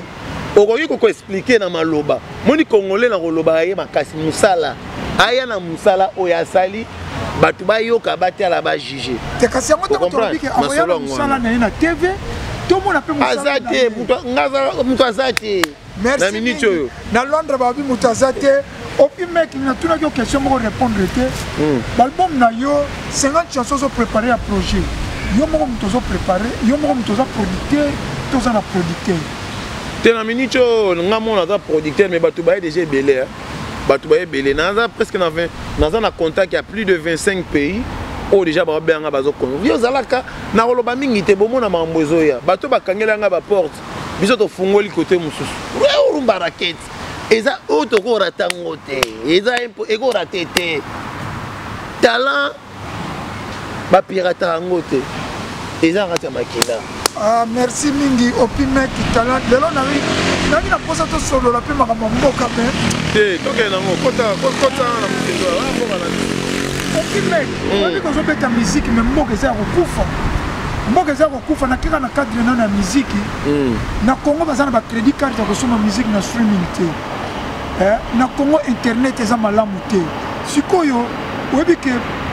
Okoki kokoexpliquer na maloba, moni Congolais na koloba ye makasi, mosala, aya na mosala oyo asali, bato bayoka, batala, bajuge. Te, kasi yango ntango tolobi ke akoya na mosala na ye na TV, tomona mpe. Aza te, moto aza te na minute oyo. Na Londres babi moto aza te. Opi Mek, natunaki yo question moko, répondre te. Baalbum na yo 50 chansons, ozoprépare ya projet, yo moko moto ozoprépare, yo moko moto oza producteur to oza na producteur? Te, na minute oyo nga mona aza producteur, mais bato baye déjà ebele, bato baye ebele. Naza presque na 20, naza na contact ya plus de 25 pays oyo déjà babenganga, bazokongo. Yo ozalaka na koloba mingi te, bomona makambo ezoya. Bato bakangeli yanga baporte, biso tofungoli kote mosusu. Rumba rakete eza oyo tokorata yango te, eza ekorate te. Talent bapirata yango te, eza na kati ya makila. Ah, merci mingi Opi Mek Talent. Lelo nali na mposa tosolola mpe makambo ya mboka me Te, tokende nango, kota kota na mokendo ya mboka na biso. Opi Mek, oyebi kozobeta miziki, me mboka eza ya kokufa, mboka eza ya kokufa. Nakeka na cadre nano ya miziki. Na Congo baza na bacrédit carte ya kosomba miziki na streaming te. Na Congo internet eza malamu te. Sikoyo oyebi ke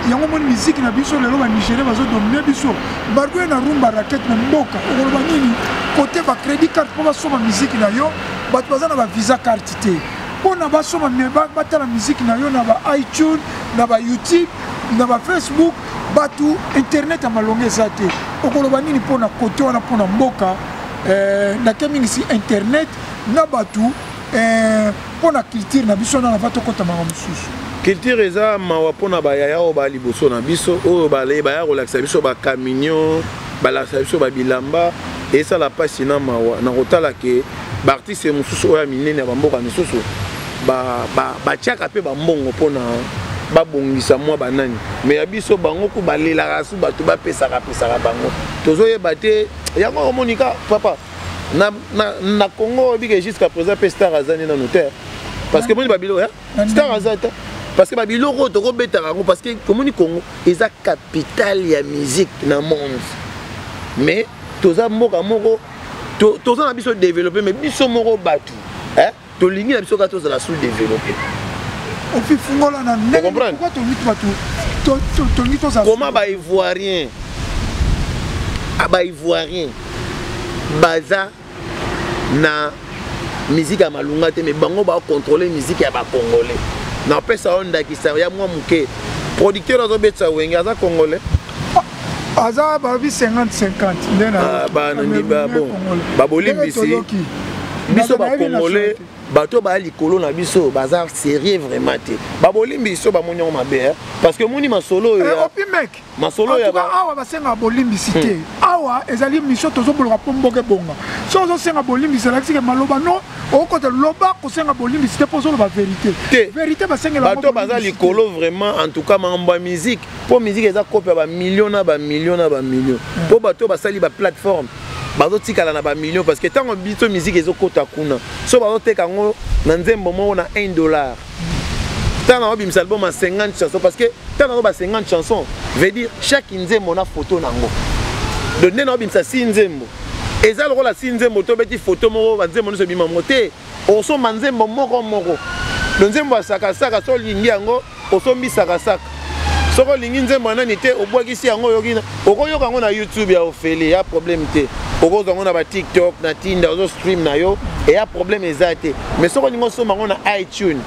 yango moni miziki na biso lelo banigérien bazodomine biso bargoye na rumba raquette na mboka. Okoloba nini kote bacrédit carte mpo basomba miziki na yo? Bato baza na bavisa carte te mpona basomba, batala miziki na yo na ba iTunes, na ba YouTube, na ba Facebook. Bato internet ya malonga eza te. Okoloba nini mpona kote wana, mpona mboka nake mingi si internet na bato, mpona culture na biso wana, nava tokɔta makambo mosusu? Culture eza mawa mpona bayaya oyo baya liboso na biso, oyo baya kolakisa biso bacamion, balakisa biso babilamba. Esala mpasi na mawa na kotala ke baartiste mosusu oyo ya minene ya bamboka misusu batiaka mpe bambongo mpona babongisa mwa banani, mais ya biso bango ku balelaka su bato bapesaka pesaka bango, tozoyeba te. Yango omonika papa na Congo, oyebi ke jusqu'à présent mpe star aza nde nanu te, parce que moni babiloko star aza te, parce que babiloko oyo tokobetaka yango, parce que komoni Congo eza capitale ya musique na monde, mais toza mboka moko toza na biso développé, mais biso moko bato tolingi na biso kaka tozala sous développé. Opi, fungola na ndenge pourquoi tolingi bato tolingi tozala. Comment baivoirien, baivoirien baza na musique ya malunga te, mais bango bacontrôle musique ya bacongolais? Napesa yo ndakisa ya mwa moke: producteur azobetisa Wenge aza Congolais? Aza, balobi 50 50 nde. Na bon, babolimbisi biso bacongolais, bato baya likolo na biso baza sérieux vraiment te. Babolimbisi so bamoni yango mabe, parce que omoni masolo oyo. Opi Mek. Masolo ya awa, basengaka bolimbisi te. Awa ezali mission, tozoboloka mpo mboka ebonga. So ozosenga bolimbisi, elakisi ke maloba no okota loba kosenga bolimbisi te, mpo ozoloba vérité. Te. Vérité basengela. Bato baza likolo vraiment, en tout cas makambo ya musique, mpo musique eza kope ya bamillion na bamillion na bamillion, mpo bato basali baplateforme bazotikala na bamillion, parce que ntango biso musique ezokota kuna, so bazoteka yango na nzembo moko na 1 dollar. Ntango nazobimisa album ya 50 chansons, parce que ntango nazoba 50 chansons veut dire chaque nzembo na photo nango. Donc nde naobimisa si nzembo, eza lokola si nzembo tobeti foto moko, banzembo nyonso ebima moko te. Osomba nzembo moko moko. Do nzembo ya sakasaka, so olingi yango, osombi sakasaka. Soki olingi nzembo ya nani te, obwakisi yango. Oyoki, okoyoka yango na YouTube ya ofele, ya problème te. Okozwa yango na baTikTok, na Tinda, ozo stream na yo, eya problème eza te. Mais soki olingi osomba yango na iTunes,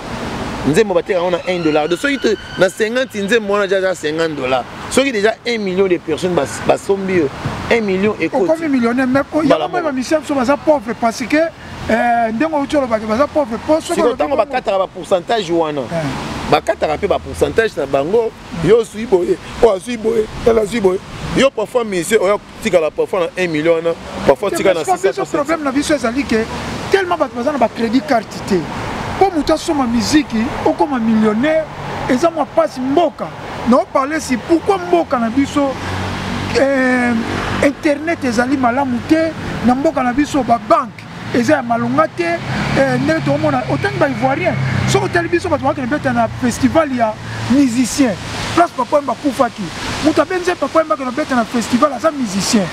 nzembo bateka yango na 1 dollar. Donc soki na 50 nzembo wana, déjà 50 dollar. Soki déjà 1 million de personnes basombi yo, 1 million ekoti, okomi millionnaire. Mais yango mpe bamusicien biso baza pauvre, parce que ndenge outi olobaki, baza pauvre po sikoyo ntango bakataka bapourcentage wana, bakataka mpe bapourcentage na bango. Yo ozwi boye, oyo azwi boye, tala azwi boye. Yo parfois musicien oya tikala parfois na 1 million wana, parfois tika na 600. Problème na biso ezali ke tellement bato baza na bacrédit carte te. Mpo moto asomba miziki okóma millionnaire, eza mwa mpasi. Mboka naoparle si pourquoi mboka na biso internet ezali malamu te. Na mboka na biso babanke eza ya malonga te. Ndenge tokomona, otangi baivoirien, soki otali biso, bato bakende beta na festival ya musicien. Place Papa Wemba akufaki, moto abenzi Papa Wemba akende obeta na festival aza musicien.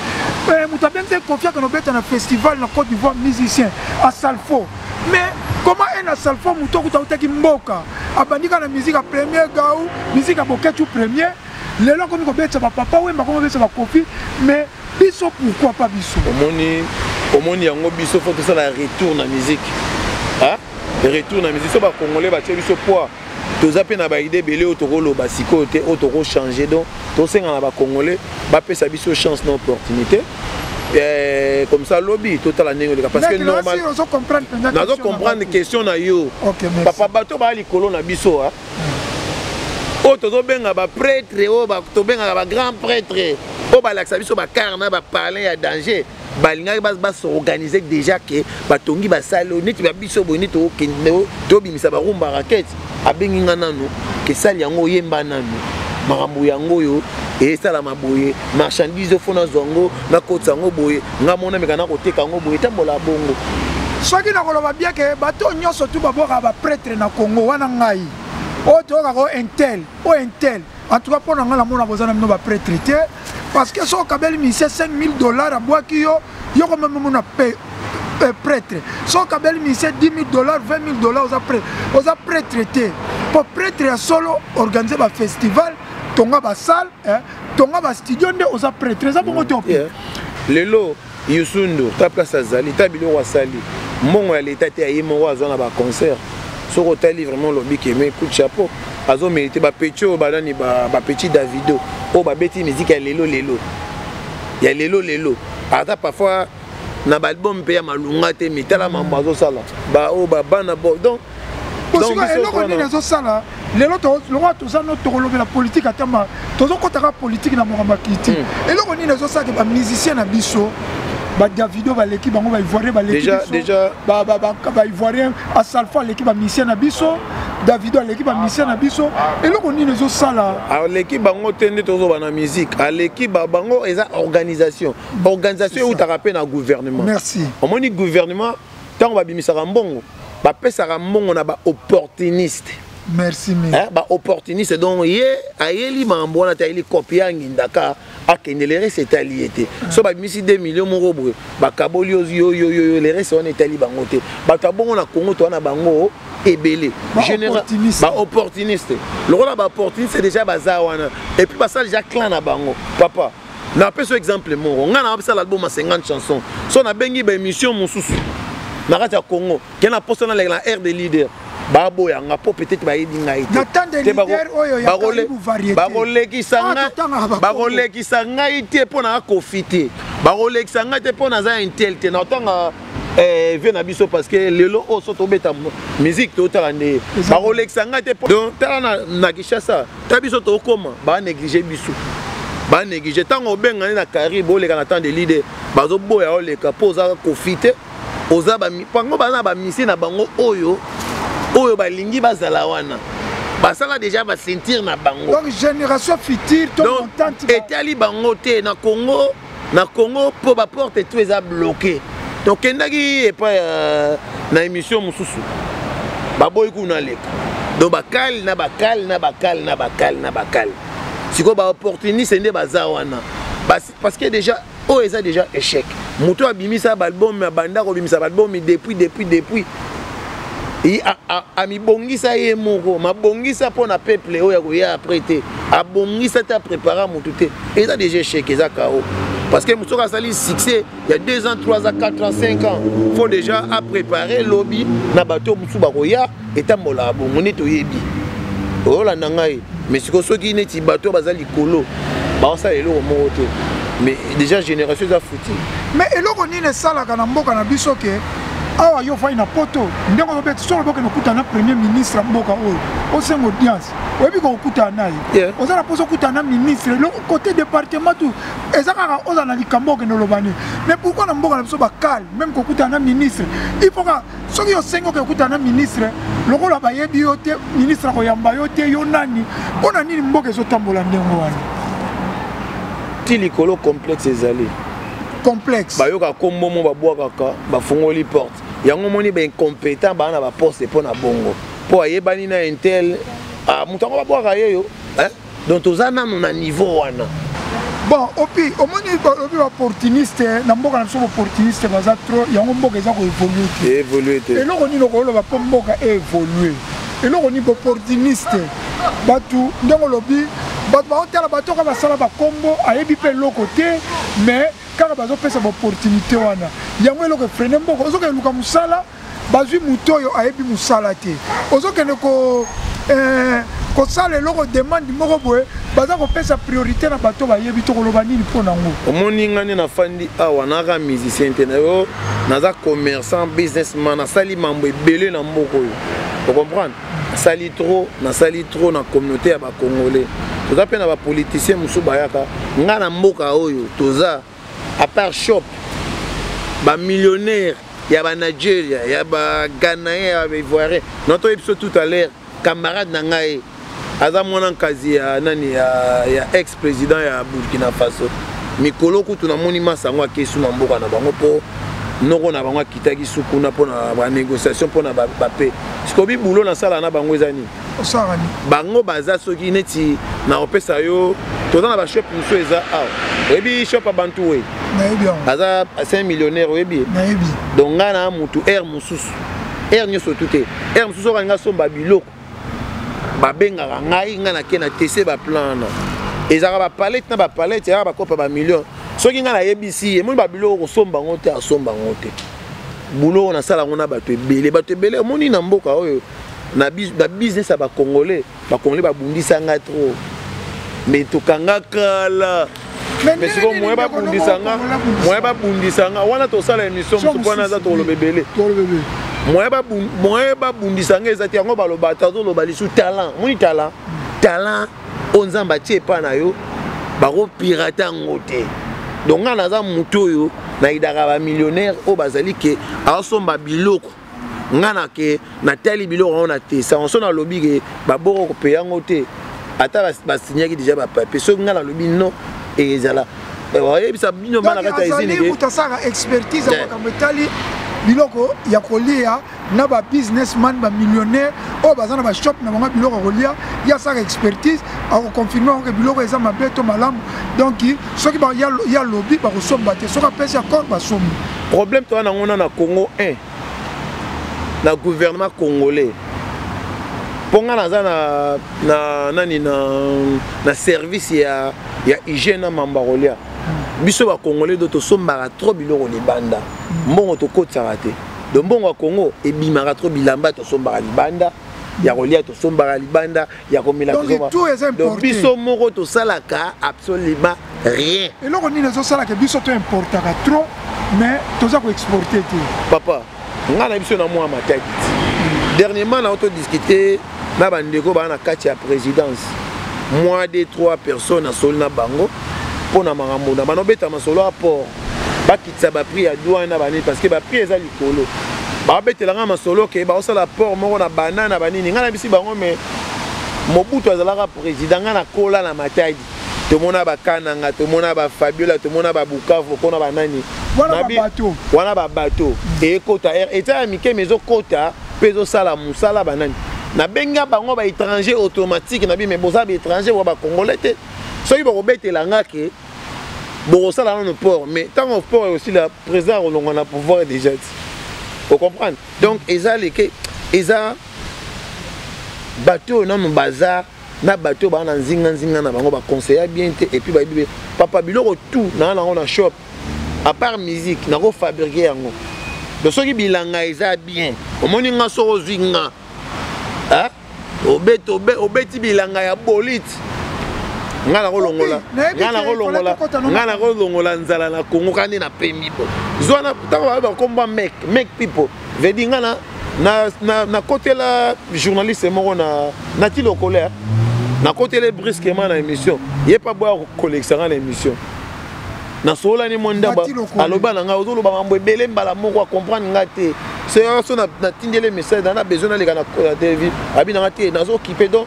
Moto abenzi Kofi akende obeta na festival na Côte d'Ivoire, musicien Asalfo. Mais comment un Asalfo, moto okuta autaki mboka, abandi kaka na musique ya premier gau, musique ya Boketu premier, lelo akomi kobetisa bapapa Wemba, akomi kobetisa baKofi? Mais biso, pourquoi pas biso? Omoni yango, biso faut tosala retour na musique, hein? Retour na musique. So bacongolais batie biso poids, toza mpe na baidées ebele oyo tokoloba sikoyo te, oyo tokochange. Donc tosenga na bacongolais bapesa biso chance na opportunité. Comme ça lobi totala ndenge oleka, parce que normal nazo comprendre question na yo, papa. Bato baya likolo na biso oyo tozobenga baprêtre, oyo tobengaka bagrand prêtre, oyo balakisa biso bakare na baparlin ya danger, balingaki bas'organiser déjà ke batongi basali oyo neti babiso boye nde tokende tobimisa barumba rakete. Abengi nga nanu ke sali yango, oyemba nanu makambo yango oyo esalama boye, marchandise ofo nazwa yango, nakotisa yango boye, nga mona meka nakoteka yango boye, etambola bongo. Soki nakoloba bien ke bato nyonso tu babwakaka baprêtre na Congo wana, ngai oyo toyokaka o intel, o intel, en tout cas mpo na ngai namona boza na bino baprêtre te, parce que soki okabeli musicien 5000 dollars, abwaki yo, yo komemomona prêtre. Soki okabeli musicien 10 000 dollars, 20 000 dollars, oza prêtre? Oza prêtre te. Mpo prêtre ya solo, organise bafestival, tonga basalle, tonga bastudio, nde oza prêtre. Eza bongo te? Yeah. Lelo Youssou N'Dour, ta place azali, ta biloko asali, mbongo ya leta te, aye moko azwa na baconcert. Soki otali vraiment, olobi ke mais coup de chapeau, azomérite. Bapetits oyo banani, bapetits Davido oyo babeti musique ya lelo lelo, ya lelo lelo, ata parfois na baalbum mpe ya malunga te, mitala mambo azosala, baoyo babana bo. Donc Osika eloko nini ezosala lelo lokola toza no tokolobela politike, ata tozokɔtaka politike na makambo ya culture, eloko nini ezosalaka bamusicien na biso, baDavido baleki bango, baivoirien baleki biso, baivoirien Asalfo aleki bamusicien na biso, Davido aleki bamusicien na biso, eloko nini ezosala? Aleki bango te. Nde tozoba na musique aleki bango, eza organisation. Organisation eutaka mpe na gouvernement. Merci. Omoni gouvernement, ntango babimisaka mbongo, bapesaka mbongo na baopportuniste. Merci. Eh, baopportuniste. Donc ye ayeli makambo wana te, ayeli kopi ya ngindaka, akende, le reste etali ye te. So babimisi 2 million moko boye, bakaboli yo yo yo yo, le reste wana etali bango te. Bato ya bongo na Congo to wana bango ebele, baopportuniste. Lokola baopportuniste déjà baza wana, et puis basala déjà clan na bango. Papa, napesa exemple moko: ngai na basala album ya 50 chansons, so nabengi baémission mosusu na kati ya Congo ke na posa naleka na aire de leader, baboyanga mpo peut-être bayebi ngai te. Bakolekisa ngai te mpo na Kofi te, bakolekisa ngai te mpo naza intel te. Na otanga vie na biso, parce que lelo oyo so tobeta musique, totala nde bakolekisa ngai te. Donc tala na Kinshasa, ta biso tokóma banéglige biso, banéglige. Ntango obengani na Caribe, oleka na temps de leader, bazoboya oleka mpo oza Kofi te. Oza bango baza na bamisie na bango oyo balingi bazala wana, basala déjà baceinture na bango. Donc génération future to montante. Etali bango te na Congo. Na Congo mpo baporte tout eza bloqué. Tokendaki epai na émission mosusu, baboyi kuna leka. Donc bakale na bakale na bakale na bakale na bakale. Sikoyo baopportuniste nde baza wana, parce que déjà Oyo eza déjà échec. Moto abimisa baalbum, abanda kobimisa baalbum depuis depuis depuis, amibongisa ye moko, mabongisa mpo na peuple oyo akoya après te, abongisa te, aprépara motu te. Eza déjà échec, eza kao, parce que soki asali succès ya 2 ans, 3 ans, 4 ans, 5 ans, faut déjà apréparer lobi na bato mosusu bakoya. Etambolaka bongo nde toyebi, oyolanda ngai. Mais sikoyo, soki neti bato oyo baza likolo baosala eloko moko te, mais déjà génération eza fouti. Mais eloko nini esalaka na mboka na biso ke awa yo ofai na Poto, ndenge ozobeta, soki olobokende okutana na premier ministre ya mboka oyo, osenga audience, oyebi kokutana na ye, oza na mposa okutana na ministre, eloko côté département, tout eza kaka ozala na likambo, okende oloba nini? Mais pourquoi na mboka na biso bakale, même kokutana na ministre, il faut ka soki osengi oke kokutana na ministre, lokola bayebi yo te, ministre akoyamba yo te, yo nani? Mpo na nini mboka ezotambola ndenge wana? Ti likolo, complexe ezali. Complexe. Bayoka kombo mo, babwakaka, bafungoli porte yango. Omoni baincompétent baa na baposte mpo na bongo, mpo ayebani na intel. Ah, moto yango babwaka ye yo, hein? Donc toza nano na niveau wana. Bon, opi omoni, olobi baopportuniste na mboka na biso, baopportuniste baza trop, yango mboka eza koévolue te. Évolue te. Eloko nini okoloba mpo mboka évolue? Eloko nini? Baopportuniste, bato ndenge olobi, bato baotala bato kaka basala bakombo, ayebi mpe eloko te, mais kaka bazopesa baopportunité wana. Yango eloko efreine mboka. Ozokende luka mosala, bazwi moto oyo ayebi mosala te. Ozokende ko kosala eloko, demande moko boye, baza kopesa priorité na bato bayebi. Tokoloba nini mpo nango? Omoni, nga nde nafandi awa, naka musicien te na yo, naza commerçant, businessman, nasali mambo ebele na mboka oyo, ocomprendre? Nasali trop, nasali trop na communauté ya bacongolais. Toza mpe na bapoliticien mosusu bayaka nga na mboka oyo. Toza à part shop, bamillionnaire ya banigeria, ya baghanéen, ya baivoirien. Na toyebi biso tout à l'heure, camarade na ngai aza mwana nkazi ya nani, ya ex président ya Burkina Faso. Mikolo kutu namoni masa yango akesu na mboka na bango, mpo noko na bango akitaki su kuna mpona banégociation, mpona bape. Sikoyo bibulo nasala na bango eza nini? Osala nini? Bango baza soki neti na kopesa yo, toza na bashop mosusu eza awa. Oyebi shop ya bantu we? Nayebi yango. Aza 5 millionnaire, oyebi? Nayebi. Donc ngai na mutu aire mosusu, aire nyonso tu te, aire mosusu oyo alinga somba biloko, babengaka ngai, ngai nake na tese baplan wana. Ezalaka bapalete na bapalete, ezalaka bakopa bamillion. Soki ngai nayebisi ye, emoni babiloko, kosomba yango te, asomba yango te. Buloko nasala yango na bato ebele, bato ebele. Omoni, na mboka oyo, na business ya bacongolais, bacongolais babundisa ngai trop, mais tokanga kala. Mais sikoyo moye babundisa nga, moye babundisa nga wana, tosala émission mosusu mpona aza tokoloba ebele. Moye babundisa nga eza te. Yango baloba, tazoloba lisu talent. Moni talent, talent oyo Nzambe atie epa na yo, bakopirate yango te. Donc ngai naza motu oyo nayidaka bamillionnaire oyo bazali ke aosomba biloko, nga na ke natali biloko yango na te sango. So nalobi ke baboko kopeya yango te, ata basignaki déjà bapapier, soki nga nalobi non, ezala bayebisa bino bana kati ya usine. Moto asalaka expertise ya makambo etali biloko ya kolia na babusinessman, bamillionnaire oyo baza na bashop na bango biloko ya kolia, ye asalaka expertise, akoconfirme yango ke biloko eza mabe to malamu. Donc soki ya lobi, bakosomba te. Soki apesi accord, basombi. Problème toza nango na Congo 1, na gouvernement congolais, mpo nga naza na nani, na service ya hygiène na mambo ya kolia. Biso bacongolais do tosombaka trop biloko libanda, mbongo tokotisaka te. Donc mbongo ya Congo ebimaka trop. Bilamba tosombaka libanda, ya kolia tosombaka libanda, ya komela. Donc biso moko tosalaka absolument rien. Eloko nini ezosalaka biso toimportaka trop, mais toza koexporte te? Papa, ngai na biso na mwa Matadi ti dernièrement na todiscute na bandeko baa na kati ya présidence, moi, deux, trois personnes, nasoli na bango mpo na makambo na banobeta masolo ya port, bakitisa baprix ya douane na banini, parce que baprix eza likolo. Babetelanga masolo ke baosala port moko na bana na banini. Ngai na bisi bango, mais Mobutu azalaka président, ngai nakola na Matadi, tomona bakananga, tomona bafabiola, tomona babukavu, okona banani. Wana babato ekota eza ya mike, ma ezokota mpe ezosala mosala. Banani nabenga bango? Baétranger automatique na bi. Mais boza baétranger wa bacongolais te. Soki bakobetela nga ke Bokosala nano port, mais ntango port ekosila, président akolongwa na pouvoir déjà ti. Ocomprendre? Donc eza leke, eza bato oyo nano baza na bato oyo baa na nzinganzinga na bango, baconseilla bien te. Et puis bayebi papa, biloko tout naa nango na shop, à part musique, nakofabriquer yango. Donc soki bilanga eza bien, omoni nga, soki ozwi nga, obeti, obeti bilanga ya bolite, nga nakolongola, nga nakolongola, nga nakolongola nzala na Kongo. Kaka nde napemi bo zwa na ntango bayo bakomba make make people vedi. Nga na nakotela journaliste moko na nati lokole, nakotela brusquement na émission, ye pa boya kolekisa nga na émission. Nasololani mwa ndambo, aloba na ngai: "Ozoloba mambo ebele mbala moko, acomprendre nga te." So natindeli message na besoin naleka na TV, abi nanga te, nazokipe. Donc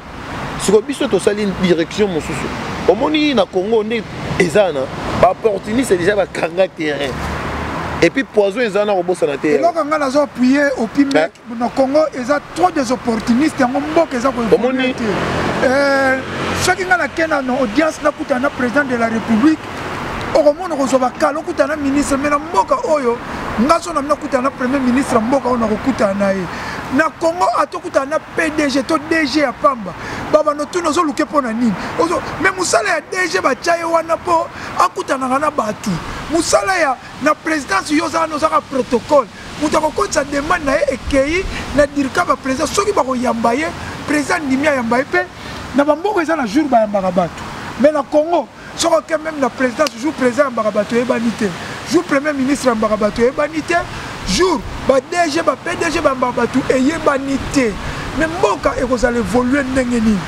sikoyo biso tosali direction mosusu. Omoni, na Congo nde eza na baopportuniste déjà, bakanga terrain et puis poison eza na kobosana te. Eloko ngai nazo appuyer opi mek, na Congo eza trop des opportunistes, yango mboka eza koévoluer te. Soki ngai nakenda na audience, nakutana na président de la République, okomona kozwa bakala, okutana na ministre. Mais na mboka oyo, nga so na nakutana na premier ministre ya mboka oyo, nakokutana na ye. Na Congo, atokutana na PDG to DG ya pamba, babando tuna: "Ozoluke mpo na nini?" Mais mosala ya DG, batya ye wana mpo akutanaka na bato. Mosala ya na présidence, yo ozala ozaka protocole. Moto akokotisa demande na ye, ekei na dirika baprésident. Soki bakoyamba ye, président ndimi ayamba ye. Mpe na bamboka eza na jour bayambaka bato. Mais na Congo, soki oke même na présidence, jour président ayambaka bato eyebani te, jour premier ministre ayambaka bato eyebani te, jour ba DG, ba PDG bayambaka bato eyebani te. Mais mboka ekozala évolue ndenge nini,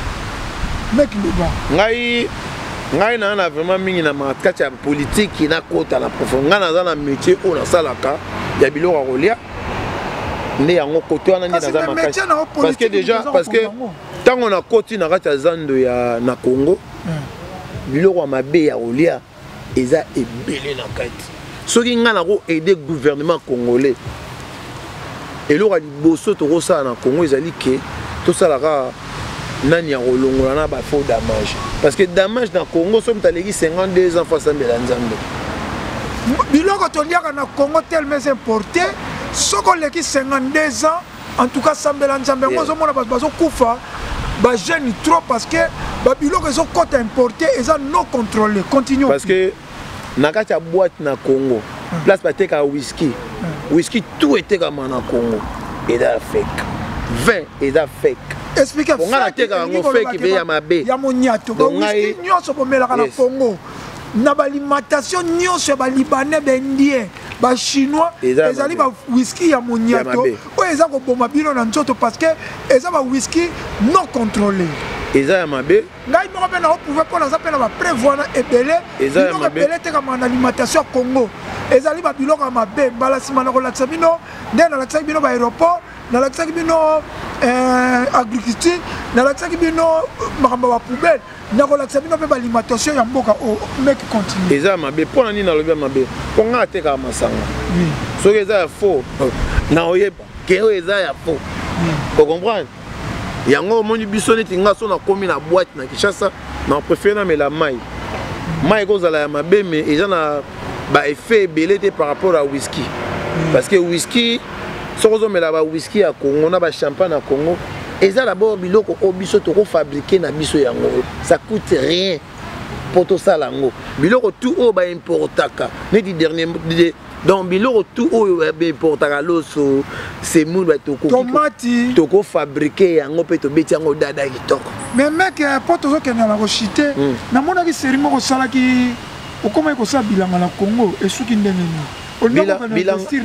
mek loba? Ngai naa na vraiment mingi na kati ya politike, nakota na profond. Ngai naza na métier oyo nasalaka ya biloko ya kolia, nde yango kote wana nde naza makasi, parce que déjà, parce que ntango nakoti na kati ya zando ya na Congo, biloko ya mabe ya kolia eza ebele na kati. Soki ngai nako aider gouvernement congolais, eloko ya liboso tokosala na Congo ezali ke tosalaka nani ya kolongola na bafaux damage, parce que damage na Congo, soki moto aleki 52 ans, faut asambela Nzambe. Biloko toliaka na Congo tellement eza importé, soki oleki 52 ans, en tout cas sambela Nzambe. Yango ozomona bato bazokufa, bajeune trop, parce que babiloko ezokɔta importé, eza non contrôlé. Continue. Parce que na kati ya boîte na Congo, place batekaka whisky, whisky tout etekama na Congo eza fake, vin eza fake. Explique. Nga natekaka yango fake mpe ya mabe. Ya moniato. Bawiski nyonso bomelaka na Congo, na baalimentation nyonso ya balibanais, baindien, bachinois, ezali bawiski ya moniato oyo eza koboma bino na nzoto, parce que eza bawiski non contrôlé. Eza ya mabe. Ngai moko mpe naoprouver, mpo naza mpe na bapreuve wana ebele. Biloko ebele etekamaka na alimentation ya Congo ezali babiloko ya mabe. Mbala nsima na kolakisa bino nde nalakisaki bino baaéroport, nalakisaki bino agriculture, nalakisaki bino makambo ya bapoubelle, nakolakisa bino mpe baalimentation ya mboka oyo. Meke, continue. Eza ya mabe. Mpo na nini nalobi ya mabe? Mpo ngai atekaka masanga, soki eza ya faux, na oyeba ke oyo eza ya faux, ocomprendre yango. Omoni biso, neti nga, so nakomi na boîte na Kinshasa, na préféré namela mai. Mai ekozala ya mabe, mais eza na baeffet ebele te par rapport à whisky, parce que whisky, soki ozomela bawhisky ya Congo na bachampagne ya Congo, eza d'abord biloko oyo biso tokofabriquer na biso yango, ça coûte rien mpo tosala yango. Biloko tout oyo baimportaka, neti dernier, donc biloko tout oyo baimportaka, loso, semoule, tomati, tokofabriquer yango mpe tobeti yango dada kitoko. Mais mec, mpo tozokende na koshite, namonaki série moko osalaki, okomaki kosala bilanga na Congo, esuki ndenge nini?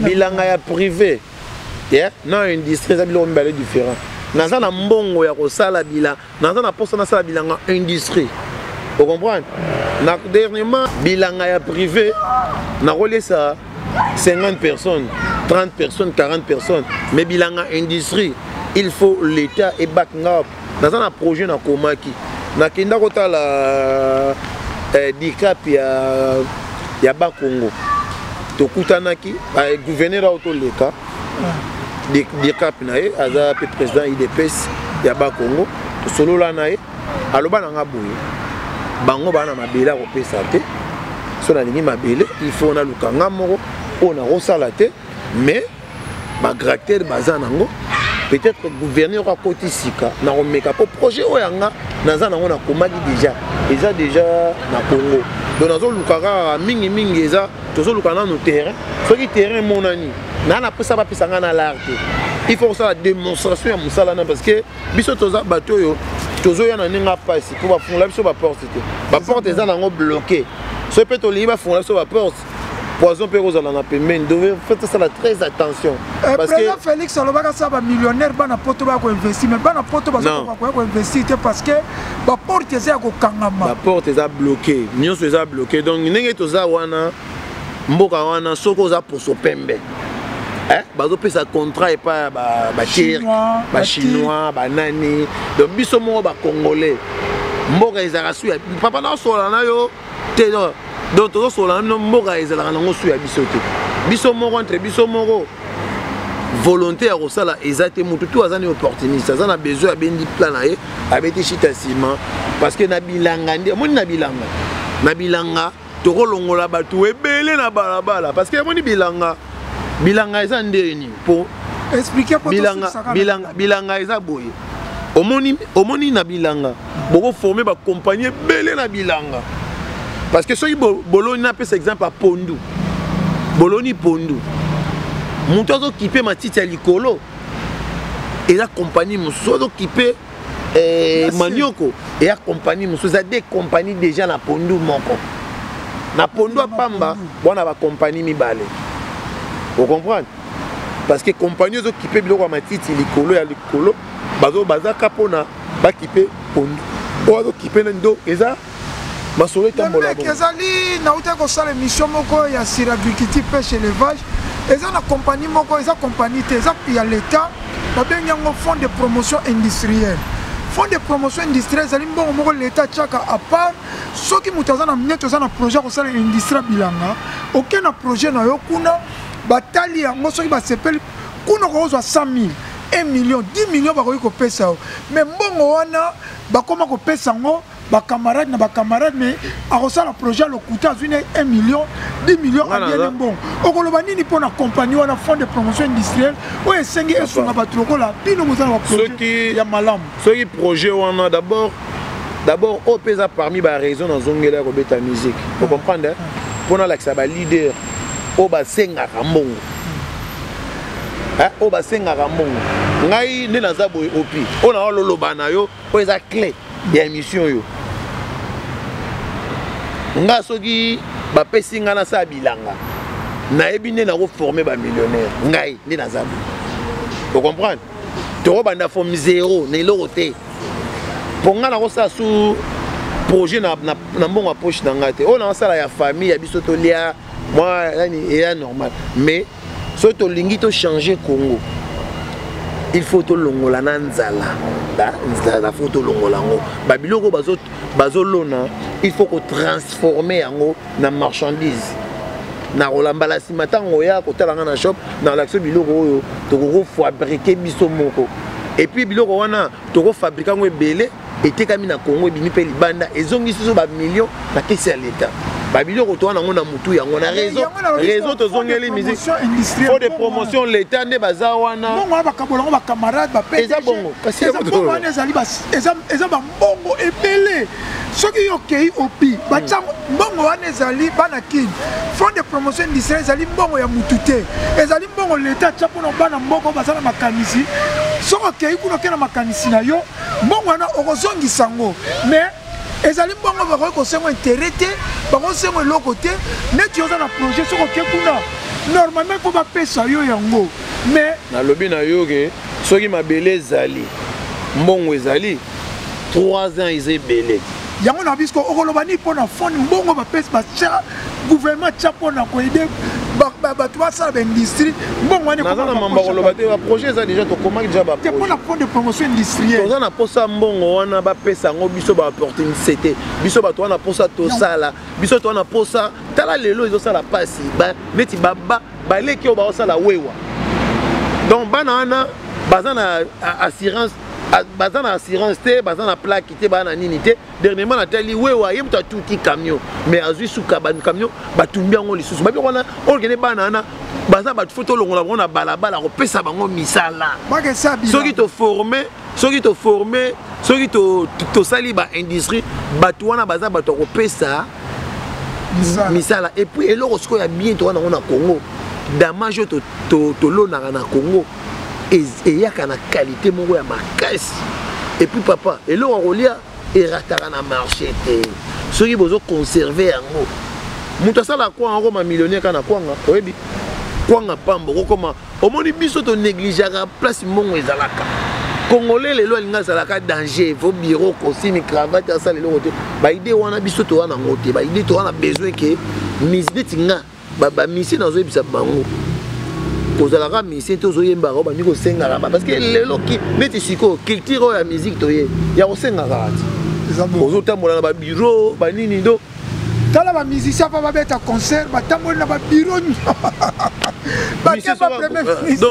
Bilanga ya privé na industrie eza biloko mibale différent. Naza na mbongo ya kosala bila, naza na mposa nasala bilanga industrie, ocomprendre? Na dernièrement, bilanga ya privé, nakoliesa 50 personnes, 30 personnes, 40 personnes. Mais bilanga industrie, il faut l'État ebak nga. Naza na projet, nakomaki, nakenda kotala dicap ya Bakongo, tokutanaki gouverneur awo, toleka dicap na ye, aza mpe président UDPS ya Bakongo. Tosolola na ye, aloba na nga boye: bango baa na mabele ya kopesa te. So nalingi mabele, il faut naluka nga moko oyo nakosala te, mais bagracteur baza nango. Peut-être gouverneur akoti sika, nakomeka mpo projet oyo yanga naza nango, nakomaki déjà, eza déjà na Congo. Donc nazoluka kaka mingimingi, eza tozoluka nano terrain. Soki terrain emonani, naa napesa, bapesa ngai na lar te. Il faut kosala démonstration ya mosala na, parce que biso toza bato oyo tozoya na ndenge apasi mpo bafungola biso baporte te. Baporte eza nango bloqué. Soki mpe tolingi bafungola biso baporte, poison mpe kozala na pembeni. Donc faut tosala très attention. Parce que président Félix alobaka sa bamillionnaire, bana Poto baya koinvestir, mais bana Poto bazokoka koya koinvestir te parce que baporte eza ya kokangama. Baporte eza bloqué, nyonso eza bloqué. Donc ndenge toza wana, mboka wana, soki oza poso pembe, bazopesa contrat epai ya baturc, bachinois, banani. Donc biso moko bacongolais, mboka ezalaka su ya papa naosola na yo te. Donc tozosola na bino, mboka ezalaka nango su ya biso te. Biso moko, entre biso moko, volonté ya kosala eza te. Motu tu aza ni opportuniste, aza na besoin, abendi plan na ye, abeti shita nsima. Parce que na bilanga nde omoni, na bilanga tokolongola bato ebele na balabala, parce que omoni bilanga, bilanga eza ndeni mpo bilanga, bilanga, bilanga eza boye. Omoni, omoni na bilanga bokoforme bakompagnie ebele na bilanga, parce que soki boloni, napesa exemple ya pondu, boloni pondu, moto azokipe matiti ya likolo eza compagnie mosusu, azokipe manioko eya compagnie mosusu. Eza deux compagnie déjà na pondu moko, na pondu apamba wana bakompagnie mibale, ocomprendre? Parce que compagnie ezokipe biloko ya matiti likolo ya likolo, bazaka mpona bakipe pondu, oyo azokipe na ndo eza masolo etambola. Ezali nauti kosala émission moko ya sur agriculture, pêche, élevage. Eza na compagnie moko, eza compagnie te, eza ya l'État, babengi yango Fonds de promotion industrielle. Fonds de promotion industrielle ezali mbongo moko l'État atiaka à part. Soki moto aza na neti oza na projet ya kosala industrie ya bilanga, oke na projet na yo kuna, batali yango, soki basepeli, kuna okozwa 100 000, 1 million, 10 million bakoki kopesa yo. Mais mbongo wana bakóma kopesa yango bacamarade na bacamarade, mais akosala projet ya lokuta, azwi ne 1 million, 10 million, aliene mbongo. Okoloba nini mpo na compagnie wana, Fonds de promotion industrielle, oyo esengi esunga bato lokola bino boza na baprojet ya malamu? Soki projet wana, d'abord oyo mpe eza parmi baraison nazongela ya kobeta musique, ocomprendre? Mpo nalakisa baleader oyo basengaka mbongo, oyo basengaka mbongo. Ngai nde naza boye, opi oyo naololoba na yo, oyo eza clé ya émission oyo. Nga soki bapesi nga nasala bilanga, nayebi nde nakoforme bamillionnaire. Ngai nde naza boye, ocomprendre? Tokobanda from zéro na eloko te, mpo ngai nakosala su projet na mbongo ya poche na ngai te. Oyo nakosala ya famille ya biso, tolia mwa nani, eya normal. Mais soki tolingi tochange Congo, il faut tolongola na nzala. Nzala, faut tolongola yango. Babiloko bazolona, il faut kotransforme yango na marchandise. Na kolambala nsima, ntango oya kotala nga na shop, na olakisa biloko oyo tokokofabrike biso moko. Et puis biloko wana tokofabrike yango ebele, etekami na Congo, ebimi mpe libanda, ezongisi so bamillion na kesi ya leta. Babiloko towana yango na mutu yango na raison tozongeli musique. Fonds de promotion, l'état nde baza wana. Mbongo wana bakabola yango bacamarade. Eza bongo. Kasi mbongo wana ezali, eza bambongo ebele. Soki yo okei opi batiango, mbongo wana ezali bana Kini. Fonds de promotion industrielle ezali mbongo ya mutu te, ezali mbongo leta atya mpona bana mboka oyo baza na makanisi. Soki okei kuna, okei na makanisi na yo, mbongo wana okozongisa yango. Mais ezali mbongo bakoki kosengo intérêt te, bakosengo eloko te. Neti oza na projet, soki oke kuna, normalement mpo bapesa yo yango, mais Nalobi na yo ke soki mabele ezali, mbongo ezali, 3 ans eza ebele. Yango na biso, okoloba nini mpo na fond, mbongo bapesi, batya, gouvernement tya mpona koaider bato basala baindustrie, mbongo wana? Naza na mambo koloba te. Baprojet eza déjà, tokomaki déjà. Te, mpona Fonds de promotion industrielle. Toza na posa mbongo wana, bapesa yango biso baopportunité te. Biso bato wana posa tosala, biso to wana posa. Tala lelo ezosala mpasi neti baleki oyo baosala wewa. Donc bana wana baza na assurance. Baza na assurance te, baza na plaque te, baza na nini te. Dernièrement natali wewa, ye moto atuti camion, mais azwi suka camion, batumbi yango lisusu. Babiloko wana oyo kende bana wana baza bato, fo tolongola bango na balabala, kopesa bango misala. Soki toforme, soki toforme, soki tosali baindustrie, bato wana baza bato ya kopesa misala. Et puis eloko sikoyo ya bien toza nango na Congo, damage oyo tolonaka na Congo eyaka na qualité moko ya makasi. Et puis papa, eloko ya kolia erataka na marché te. Soki bozoconserve yango, moto asalaka kwanga akoma millionnaire kaka na kwanga. Oyebi kwanga pamba okokoma. Omoni, biso tonégligeaka place mbongo ezalaka. Congolais lelo alingi azalaka danger, fo bureau, costume, cravate, asala eloko te. Baidée wana biso toza nango te. Baidée toza na besoin ke neti nga bamusicien, nazoyebisa bango kozalaka musicien te, ozoyembaka, obandi kosengaka ba, parce que lelo neti sikoyo culture oyo ya musique toye ya kosengaka ti ozotambola na babureau banini do. Tala, bamusicien mpa babeta concert, batamboli na babureau, bakepa premier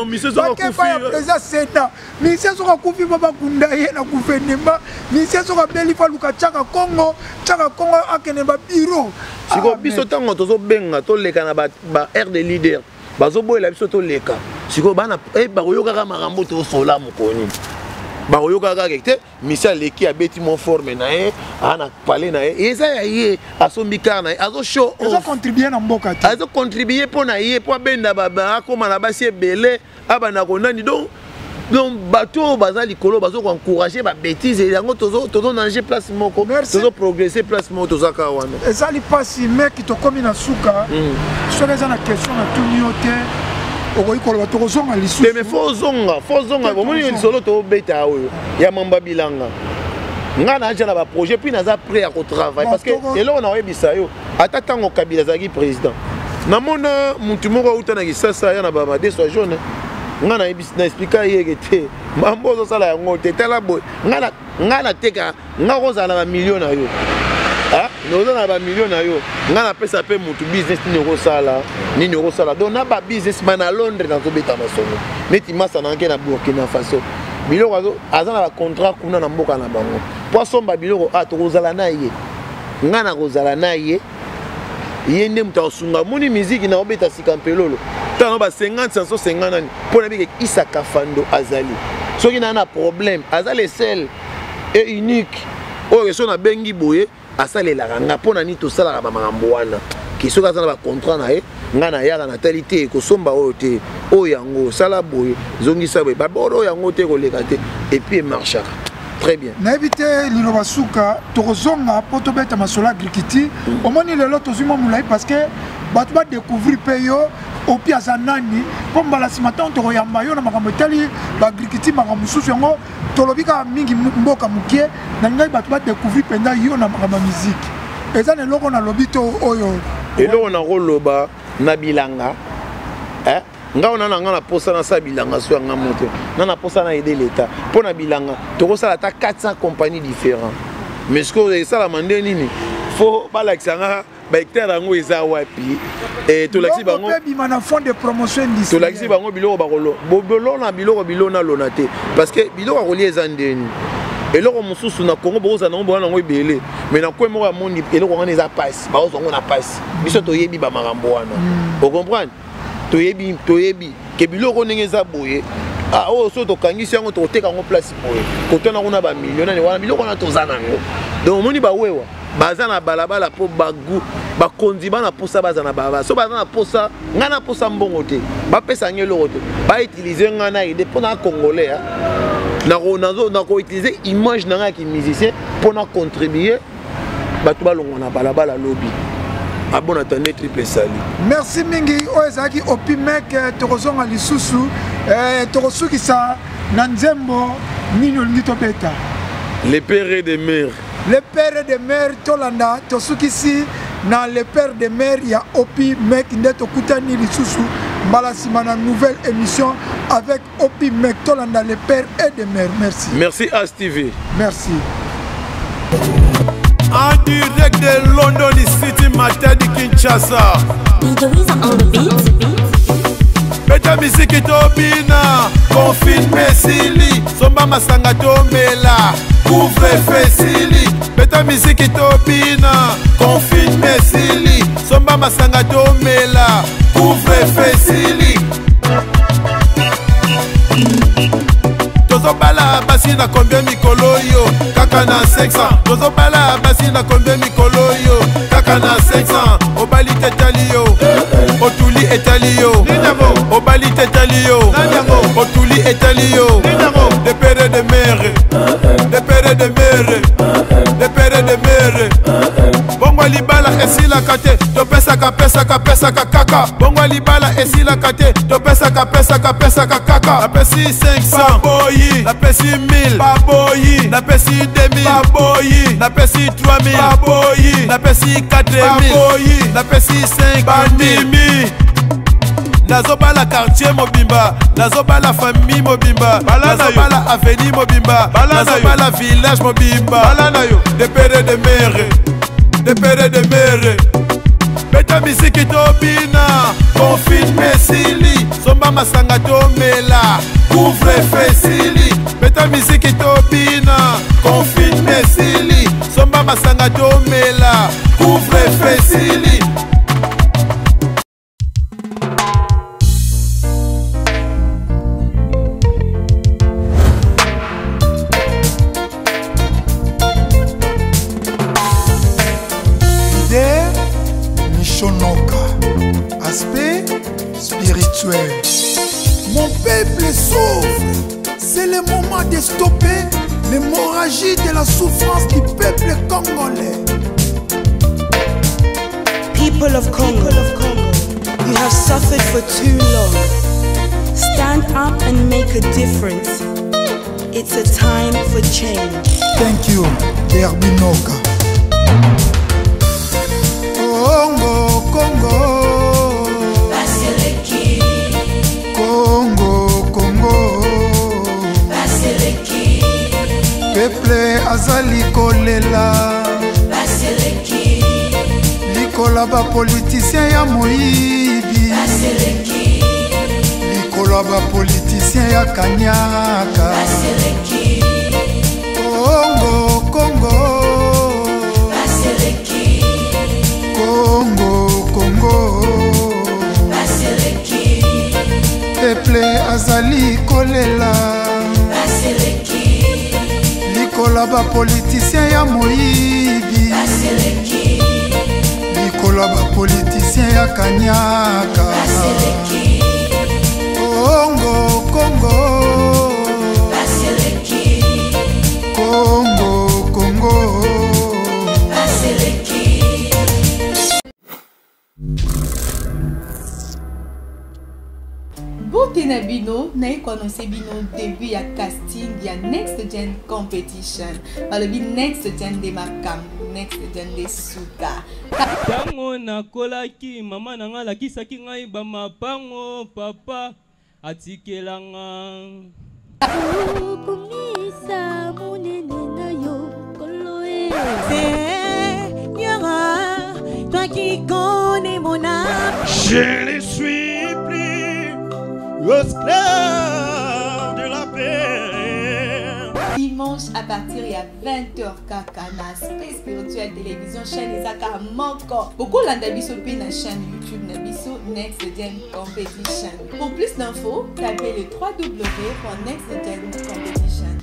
ministre, bakepa ya président Sénat. Musicien soki akufi, mpo bakunda ye na gouvernement. Musicien soki abeli, fo aluka tiaka Kongo, tiaka Kongo, akende babureau. Sikoyo biso ntango tozobenga toleka na ba aire de leader, bazoboyela biso toleka. Sikoyo bana bakoyokaka makambo tosola mokoni, bakoyokaka kaka te. Misi aleki, abeti mo forme na ye, aa na palais na ye, eza ya ye, asombi car na ye, azo show. Ezocontribue na mboka te. Azocontribue mpo na ye, mpo abenda, akóma na basi ebele, abanda konani. Donc bato oyo baza likolo bazokoencourage babêtise yango. Tozonange place moko, tozoprogresse place moko, toza kaka wana. Ezali mpasi meki, tokómi na suka. Soki eza na question natuni yo te, okoki koloba, tokozonga lisusu. Mais fo ozonga, fo ozonga. Omoni lisolo tobeta oyo ya mamba bilanga, ngai naaja na baprojet, puis naza prêt ya kotravaille, parce que eloko na oyebisa yo, ata ntango Kabila azalaki président, namona mutu moko auta na Kisasa ya na bamadeso ya jaune. Ngai na explika yeke te, mambo ozosala yango te. Tala boye, ngai nateka, ngai kozala na bamilio na yo, oza na bamilio na yo, ngai napesa mpe mutu business nini okosala, nini okosala. Donc na babusiness ma na Londres, nazobeta masongo neti masa na nke na Burkina Faso, biloko aza na bacontrat kuna na mboka na bango mpo asomba biloko. A tokozala na ye, ngai nakozala na ye, ye nde moto akosunga. Moni miziki na obeta sika mpelolo, ntango ba 50 550 nani mpo na bike Isaka Fando azali. Soki naa na problème, aza le seul et unique oyo so nabengi boye asalelaka nga. Mpo na nini tosalaka bamakambo wana? Ke soki aza na bacontrat na ye, ngai nayaka, natali te kosomba oyo te, oyo yango osala boye, zongisa boye, babord oyo yango te, koleka te, et puis emarchaka très bien. Nayebi te, liloba suka, tokozonga mpo tobeta masolo agriculture. Omoni lelo tozwi mwa molai parce que bato badécouvrir mpe yo Opi aza nani, mpo mbala nsima ntango tokoyamba yo na makambo etali baagriculture, makambo mosusu yango tolobi kaka mingi mboka mokie. Na ngai bato badécouvrir mpenza yo na makambo ya miziki. Eza na eloko nalobi to oyo? Eloko nakoloba na bilanga, eh? Nga wana na nga na posa nasala bilanga so yanga moto nga na posa na aider l'État mpo na bilanga. Tokosala ata 400 compagnies différents, mais sikoyo esalama nde nini? Fo balakisa nga bahectare yango eza wapi. Tolakisi bango bima na fond de promotion. Tolakisi bango biloko bakolona, biloko bilonalona te, parce que biloko ya kolia eza ndeni. Eloko mosusu na Congo bokozala nango, boza nango ebele, mais na kwe moko ya mondi eloko wana eza pasi, bakozwa yango na pasi. Biso toyebi bamakambo wana, ocomprendre? Toyebi, toyebi ke biloko ndenge eza boye, oyo so tokangisi yango, tokoteka yango place boye, kotana kuna bamilio nani wana, biloko wana toza nango. Donc omoni, bawewa baza na balabala mpo bagu bakonzi bana posa baza na balabala. So baza na posa, ngai na posa mbongo te, bapesa ngai eloko te, bautilize ngai na aide mpo na congolais, nakoutilize image na ngai ya kimusicien mpo na contribue bato balongwa na balabala lobi. Abon attendez, triple sali. Merci mingi. Oyo ezalaki Opi Mek. Tokozonga lisusu. Tokosukisa na nzembo nini olingi tobeta? Le père de mère. Le père de mère, tolanda. Tosukisi na Le père de mère ya Opi Mek. Nde tokutani lisusu mbala nsima na nouvelle émission avec Opi Mek. Tolanda Le père et de mère. Merci. Merci Astv. Merci. En direct de London City, Matadi, Kinshasa. Beta misiki tobina, confinement esili, somba. Somba masanga tomela. Couvre-feu esili, beta miziki tobina. Confinement esili, somba masanga tomela. Couvre-feu esili. Tozobala basi na combien mikolo oyo? Kaka na 500. Tozobala basi na combien mikolo oyo? Kaka na 500. Obali te etali yo, otuli etali yo. Obali te etali yo, otuli etali yo. De père de mère, de père de mère, de père de mère. Bongo libala esilaka te, topesaka pesaka pesaka kaka. Bongo libala esilaka te, topesaka pesaka pesaka kaka. Napesi 500 baboyi, napesi 1000 baboyi, napesi 2000 baboyi, napesi 3000 baboyi, napesi 4000 baboyi, napesi 5000 bandimi. Nazobala quartier mobimba, nazobala famille mobimba, nazobala avenue mobimba, nazobala village mobimba. De père de mère, de père de mère. Beta misiki tobina, confinement esili, somba masanga tomela. Couvre-feu esili, beta misiki tobina, confinement esili, somba masanga tomela. Couvre-feu esili. Michonoka, aspect spirituel. Mon peuple souffre. C'est le moment de stopper l'hémorragie de la souffrance du peuple congolais. People of Congo, you have suffered for too long. Stand up and make a difference. It's a time for change. Thank you, Derbinoka. Congo, Congo. Baseleki. Congo, Congo. Baseleki. Peuple azali kolela. Baseleki. Likola ba politicien ya moyibi. Baseleki. Likola ba politicien ya kanyaka. Baseleki. Congo, Congo. Baseleki. Congo, Congo. Baseleki. Peuple azali kolela. Baseleki. Likola ba politicien ya moyibi. Baseleki. Likola ba politicien ya kanyaka. Baseleki. Congo, Congo. Baseleki. Congo, Congo. Baseleki. Mbote na bino, naye koannonce bino début ya casting ya Next Gen Competition. Balobi Next Gen de makambo, Next Gen de suka. Tango nakolaki, mama na nga alakisaki ngai ba mapango, papa atikelanga. Okumisa monene na yo, Nkolo e. Seigneur, toi qui connais mon âme. Je ne suis plus esclave de la paix. Dimanche à partir ya 20h kaka na Aspect Spirituel Télévision, chaîne ezaka moko. Bokolanda biso pe na chaîne YouTube na biso Next Gen Competition. Pour plus d'infos, tapez le www.nextgencompetition.